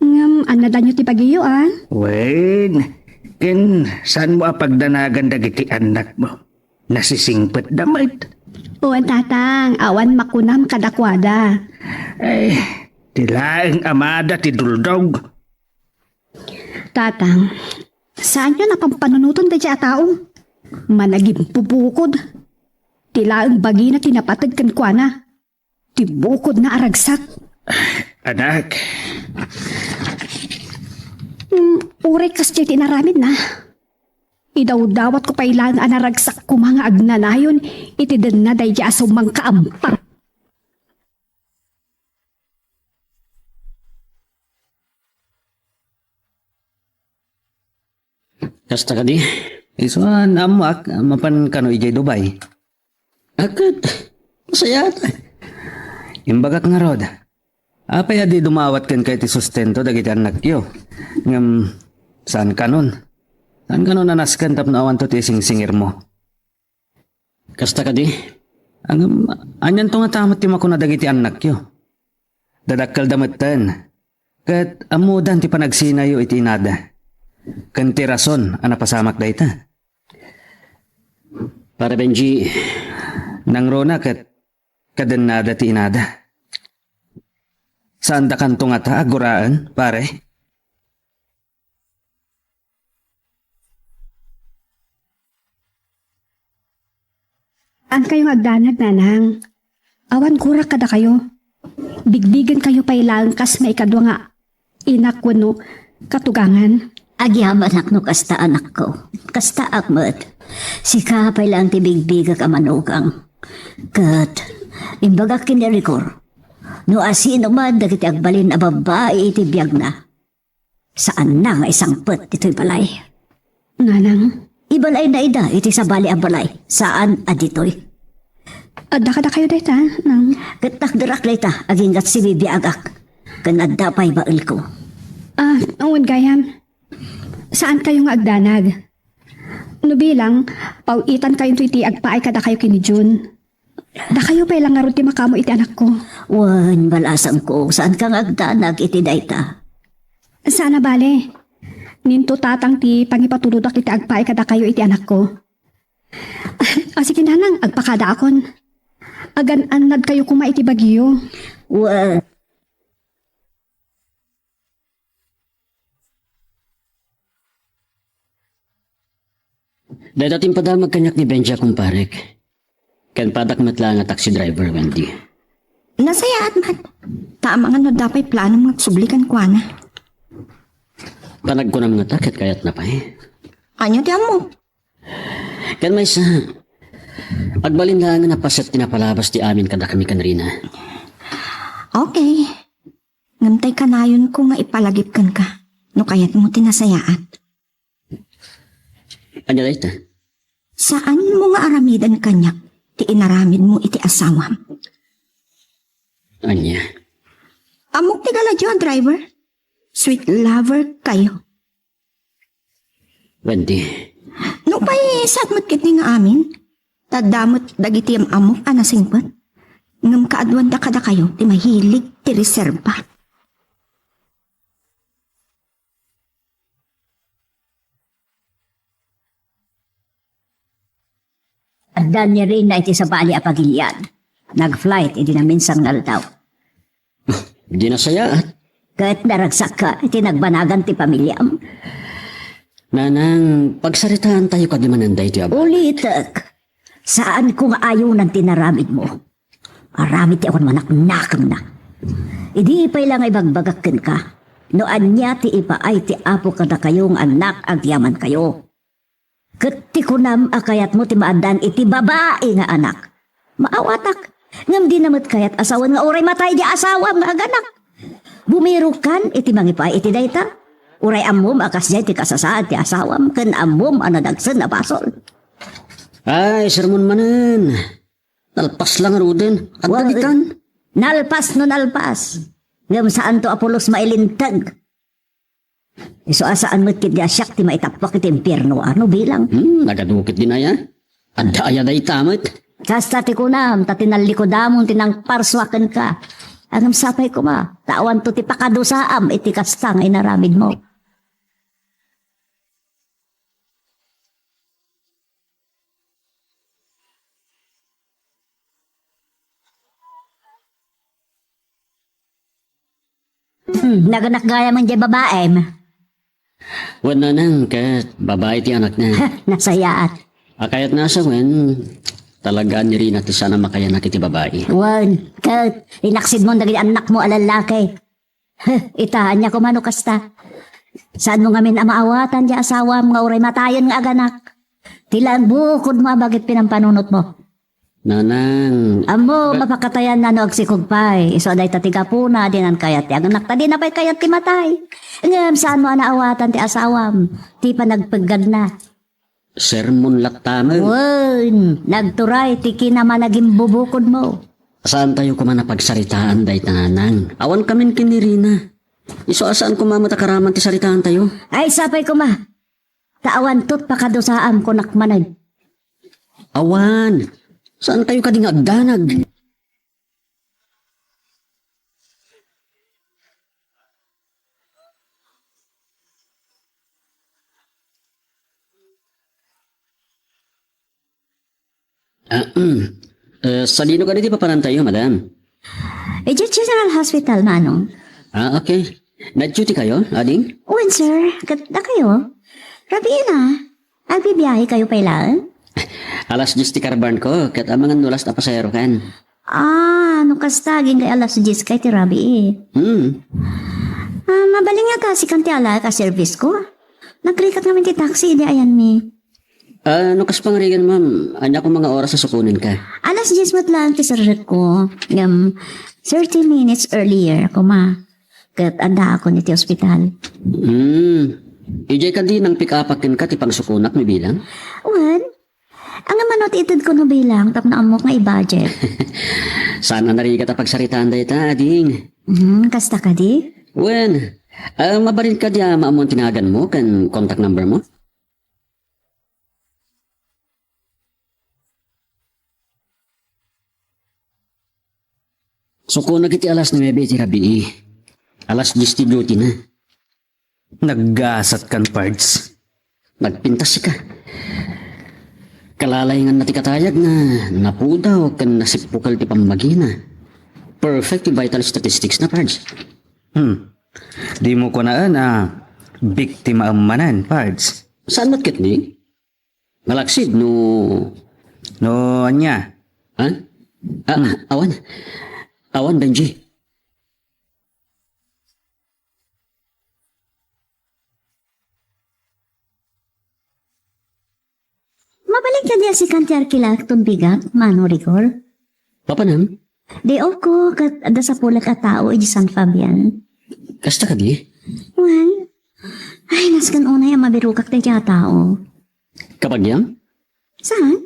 Ngem, annadanyo ti bagiyo, a? Wen, ken saanmo a pagdanagan dagiti annakmo? Nasisingpetda met. Wen, Tatang, awan makunam kadakuada. Ay, ti laeng amada ti duldog. Tatang, saanyo a pampanunoten daydiay a tao? Managimpupukod. Ti laeng bagina ti napateg kenkuana. Ti bukodna a ragsak. Anak. Hmm, uray kasdiay ti inaramidna. Idawdawatko pay laeng a naragsak koma nga agnanayon iti denna daydiay a sumangkaampang. Kasta kadi? Isu a naammoak, mapan kano idiay Dubai? Akat, masayat. Imbagak ngarud, apay a di dumawat kenka iti sustento dagiti annakyo? Ngem, saan kanon? Saan kanon a nasken tapno awanto ti isingsingirmo? Kasta kadi? Ngem, anianto ngata met ti makuna dagiti annakyo? Dadakkelda metten, ket ammodan ti panagsinayo iti inada. Ken ti rason a napasamak dayta. Pare Benji, nangruna ket kadennada ti inada. Saandakanto ngata a guraen, pare? Saankayo nga agdanag, nanang. Awan gurak kadakayo. Bigbigenkayo pay laeng kas maikadua nga inak wenno katugangan. Agyamanak no kasta, anakko. Kastaak met. Sika pay laeng ti bigbigek a manugang. Ket imbagak ken ni Rigor, no asino man dagiti agbalin a babbai iti biagna, saanna nga isangpet ditoy balay. Nanang? Ibalayna ida iti sabali a balay, saan a ditoy. Adda kadakayo dayta, nang? Ket takderak dayta, agingga sibibiagak. Ken adda pay baelko. Ah, awan gayam. Saankayo nga agdanag. No bilang, paw-itankayonto iti agpaay kadakayo ken ni Jun. Dakayo pay la ngarud ti makaammo iti anakko. Wen, balasangko, saanka nga agdanag iti dayta. Saan a bale. Ninto tatang ti pangipatulodak iti agpaay kadakayo iti anakko. Ah, sige, nanang, agpakadaakon. Agan-annadkayo koma iti bagyo. Wen. Dayta ti impadamag kaniak ni Benji a kumparek. Ken padak met laeng a taxi driver, Wendy. Nasayaat man. Ta amangan no adda pay planom nga agsubli kenkuana. Panagkunam ngata ket kayatna pay. Ania ti ammo? Ken maysa, agbalin laengen a paset ti napalabas ti amin kadakami ken Rina. Okay. Ngem tay kanayonko nga ipalagip kenka no kayatmo ti nasayaat. Ania dayta? Saanmo nga aramiden kaniak ti inaramidmo iti asawam. Ania? Ammok ti galadio a driver. Sweet lover kayo. Wendy. Nupay saan met ketdi nga amin, ta adda met dagiti am-ammok a nasingpet. Ngem kaaduanda kadakayo ti mahilig ti reserba. Adda ni Rina iti sabali a pagilian. Nag-flight idi naminsan nga aldaw. Di nasayaat. Ket naragsakka iti nagbanagan ti pamiliam. Nanang, pagsaritaantayo kadi manen daytoy a bale. Ulitek, saanko nga ayonan ti inaramidmo. Aramid ti awan manaknakemna. Idi pay la nga ibagbagak kenka, no ania ti ipaay ti Apo kadakayo nga annak agyamankayo. Ket ti kunam a kayatmo ti maaddaan iti babai nga anak, maawatak. Ngem dina met kayat a sawen nga uray matay di asawam nga aganak. Bumirokan iti mangipaay iti dayta. Uray ammom a kasdiay ti kasasaad ti asawam ken ammom a nadagsen a basol. Ay, sermon manen. Nalpas la ngaruden. Adda ditan. Nalpas no nalpas. Ngem saanto a pulos mailinteg. Isu a saan met ketdi a siak ti maitappuak iti impierno, ano bilang? Hmm, nagadu ketdin aya. Adda aya dayta met. Kasta ti kunam, ta tinallikodamon ti nangparsuak kenka. Ngem sapay koma, ta awanto ti pakadusaam iti kasta nga inaramidmo. Hmm, naganak gayam diay babaim. Wen, nanang, ket babai ti anakna. Nasayaat. A kayatna a sawen, talaga ni Rina ti saan a makayanak iti babai. Wen, ket inaksidmon dagiti annakmo a lallaki. Heh, ita, ania koma no kasta? Saanmo ngamin a maawatan ti asawam nga uray matayen nga aganak? Ti laeng bukodmo a bagit pinampanunotmo. Nanang, ammo, ba- mapakatayanna no agsikog pay. Isu a dayta ti gapuna, dinan kayat ti aganak, ta dina pay kayat ti matay. Ngem saanmo a naawatan ti asawam, ti panagpeggagna. Sermon latta met. Wen, nagturay ti kinamanagimbubukodmo. Saantayo koma a pagsaritaan dayta, nanang. Awan kamin ken ni Rina. Isu a saan koma met a karaman ti saritaantayo. Ay, sapay koma. Ta awanto ti pakadusaam, kunak manen. Awan. Saankayo kadi nga agdanag? Ah, mm. Eh, sadino kadi ti papanantayo, madam? Idiay General Hospital, Manong. Ah, okay. Nag-duty kayo, ading? Wen, sir. Ket dakayo? Rabii na. Agbibiyahe kayo pay laeng? Alas dies ti karbarko, ket amangan no last a pasaherokan. Ah, no kasta, agingga alas dies kay ti rabii. Hmm. Ah, mabalin nga agasikan ti alaek a service ko. Nagrigat ngamin ti taxi idi ayanmi. Ah, no kas pangarigan, ma'am, ania ko mga oras a sukonenka? Alas dies met laeng ti serrekko. Ngem, thirty minutes earlier koma. Ket addaakon iti ospital. Hmm. Idiay kadi nang pick-upak kenka ti pangsukonak no bilang? Wen, angam ano ti itedko no bilang tapno ammok nga i-budget? Saan a narigat a pagsaritaan dayta, ading? Hmm, kasta kadi? Wen, ah, mabalin kadi a maammoan ti naganmo ken contact number mo? Sukonak iti alas nuebe iti rabii. Alas dies ti duty na. Naggasat kan, Pards. Nagpintas ka. Kalalaingan na ti katayag na napudaw ken nasippukel ti pammagina. Perfect ti vital statistics na, Pards. Hmm. Di mo kunaan a biktima manen, Pards. Saan met ketdi? Nalaksid no... No ania? Ha? Ah, awan. Awan, Benji. Mabalin kadi a sikan ti arkilak ton bigat, Mano Rigor? Papanam? Day off ko, ket adda sapulek a tao iti San Fabian. Kasta kadi? Wen. Ay, nasken unay a mabirokak dayta a tao. Kabagiam? Saan?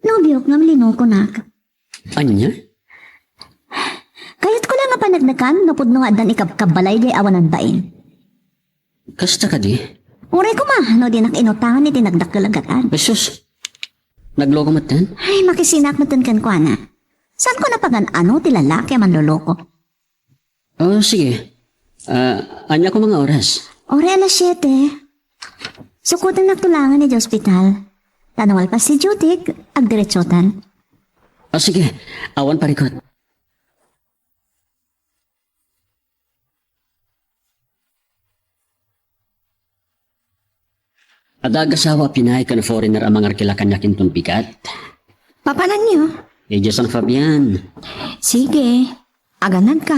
Nobiok ngem linokonak. Ania? Kayatko la nga paneknekan no pudno nga addan ikabkabbalay diay awanan bain. Kasta kadi? Uray koma no dinak inutangan iti nagdakkel a gat-an. Jesus! Nagloko metten? Ay, makisinak metten kenkuana. Saanko napagan-ano ti lalaki a manloloko? Oh, sige. Ah, ania koma nga oras? Uray alas siete. Sukotennak to laengen iti ospital. Ta no malpas ti duty, agdiretsotan. Ah, sige. Awan parikot. Adda agasawa a pinay ken foreigner a mangarkila kaniak inton bigat. Papananyo? Idiay San Fabian. Sige, aganadka.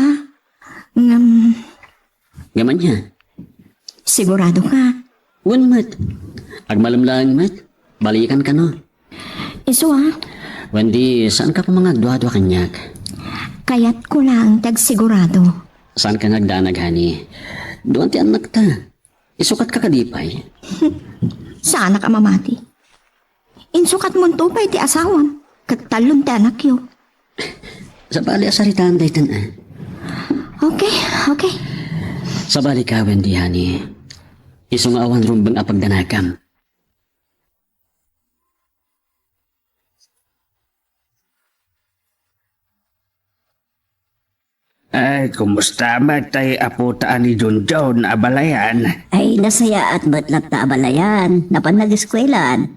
Ngem, ngem ania? Sigurado ka? Wen met. Agmalem laeng met. Balikan kano. Isu a? Wendy, saanka koma nga agduadua kaniak? Kayatko laeng ti agsigurado. Saanka nga agdanag, honey? Duan ti annakta. Isukatka kadi pay? Saanak a mamati. Insukatmonto pay ti asawam, ket tallon ti anakyo. Sabali a saritaan daytan, a. Okay, okay. Sabali ka, Wendy, honey. Isu nga awan rumbeng a pagdanagam. Ay, kumusta met tay apota a ni Junjun, abalayan? Ay, nasayaat met latta, abalayan. Napan nag-eskuelaan.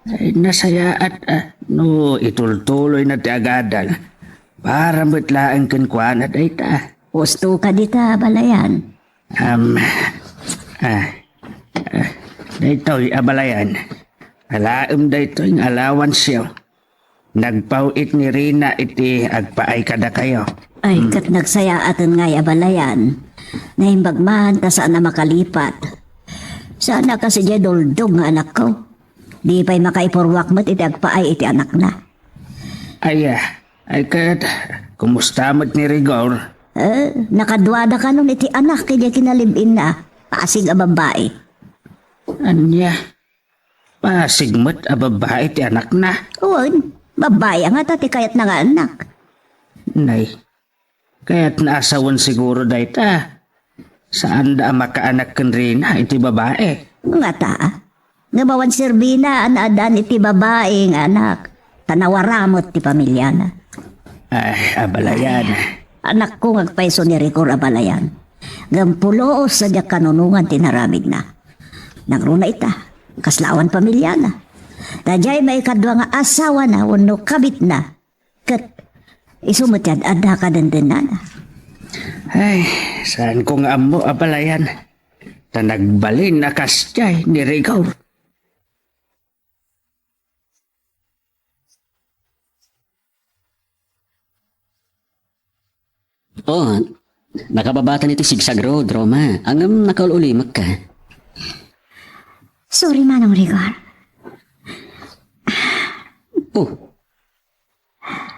Ay, nasayaat, a, no itultuloy na ti agadal. Para met laeng kenkuana dayta. Husto ka dita, abalayan. Am, a, a, daytoy, abalayan. Alaem daytoy nga alawansyo. Nagpaw-it ni Rina iti agpaay kadakayo. Ay, hmm, ket nagsayaaten ngay, abalayan. Naimbag man ta saan a makalipat. Saan a kas idiay duldong nga anakko. Di pay makaipurruak met iti agpaay iti anakna. Aya, ay ket, kumusta met ni Rigor? Eh, nakaduada kanon iti anak idiay kinalib-inna. Pasig a babbai. Ania? Pasig met a babbai ti anakna? Wen, babbai a ngata ti kayatna nga anak. Nay, kayatna a sawen siguro dayta. Saanda a makaanak ken Rina iti babai. Ngata, ngem awan serbina a naaddaan iti babai nga anak. Ta nawara met ti pamiliana. Ay, abalayan. Anakko nga agpayso ni Rigor, abalayan. Ngem pulos a diak kanunongan ti naramidna. Nangruna ita, kasla awan pamiliana. Ta diay maikadua nga asawana wenno kabitna. Ket isu met ti ad-adda kadendennana. Ay, saanko nga ammo, abalayan. Ta nagbalin a kasdiay ni Rigor. Oh, nakababatan iti sigsag road, Roma. Ngem nakaul-ulimekka. Sorry, Manong Rigor. Oh,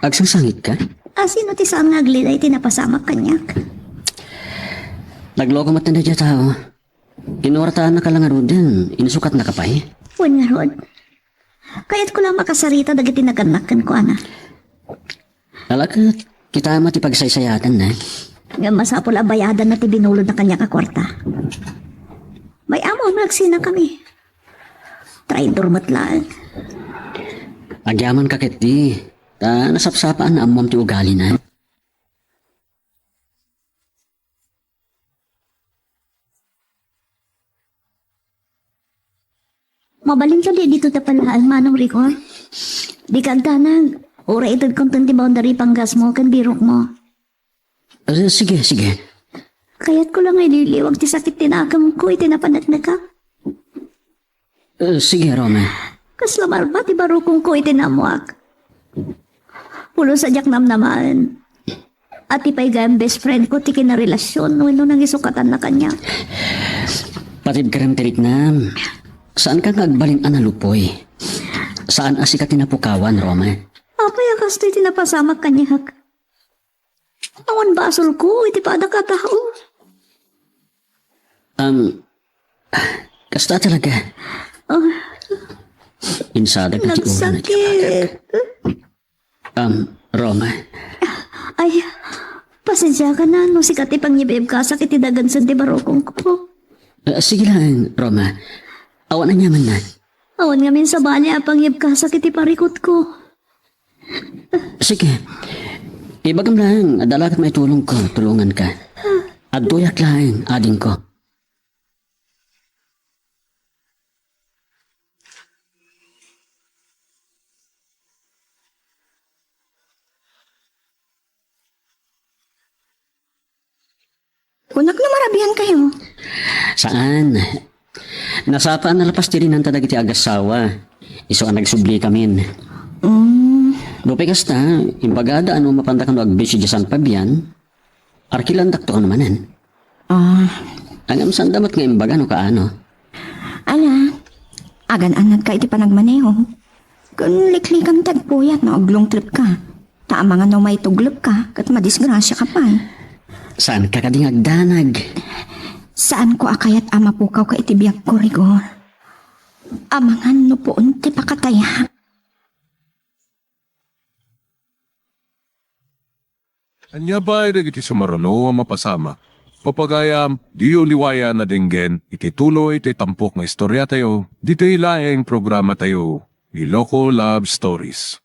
agsangsangitka? A, sino ti saan nga aglida iti napasamak kaniak? Nagloko met daydiay a tao. Kinwartaannaka la ngaruden, insukatnaka pay? Wen ngarud. Kayatko la makasarita dagiti nagannak kenkuana. Ala ket, kita met ti pagsaysayatanna. Ngem masapul a bayadanna ti binulodna kaniak a kuarta. May ammo a nagsinakami. Traidor met laeng. Agyamanka ketdi, ta nasapsapaan nga ammoam ti ugalina. Mabalin kadi ditoy ta palaen, Manong Rigor? Dika agdanag. Uray itedkonton ti boundary panggasmo ken birokmo. Eh, sige, sige. Kayatko la nga ililiwag ti sakit ti nakemko iti napaneknekak. Eh, sige, Roma. Kasla barba ti barukongko iti naammoak. Pulos a diak namnamaen a ti pay gayam best friendko ti kinarelasion wenno nangisukatanna kaniak. Patibkerem ti riknam. Saanka nga agbalin a nalupoy. Saan a sika ti napukawan, Roma. Apay a kastoy ti napasamak kaniak? Awan basolko iti padak a tao. Um, kasta talaga. Ah. Insadag na ti ulo na ti abadak. Nagsakit. Um, Roma. Ay, pasensiaka na no sika ti pangyibibkasak iti dagansen ti barukongko. Ah, sige lang, Roma. Awan aniamanna. Awan ngamin sabali a pangyibkasak iti parikutko. Sige. Ibagam laeng, adda la ket maitulongko, tulonganka. Adtoyak laeng, adingko. Kunak no marabian kayo. Saan? Nasapa a nalapas ti rinanta dagiti agassawa. Isu a nagsubli kamin. Mm. Nupay kasta, imbagada a no mapanda kano agbeach idiay San Fabian, arkilandakto kano manen. Ah. Ngem sanda met nga imbaga no kaano. Ala, agan-annadka iti panagmaneho. Kun liklikam ti agpuyat no ag-long trip ka. Ta amangan no maituglepka, ket madisgrasiaka pay. Saanka kadi nga agdanag? Saanko a kayat a mapukawka iti biagko, Rigor. Amangan no puon ti pakatayak. Ania pay dagiti sumaruno a mapasamak? Papagayam, diyo liwayan a denggen iti tuloy ti tampok nga istoriatayo, ditoy laeng programatayo, Iloko Love Stories.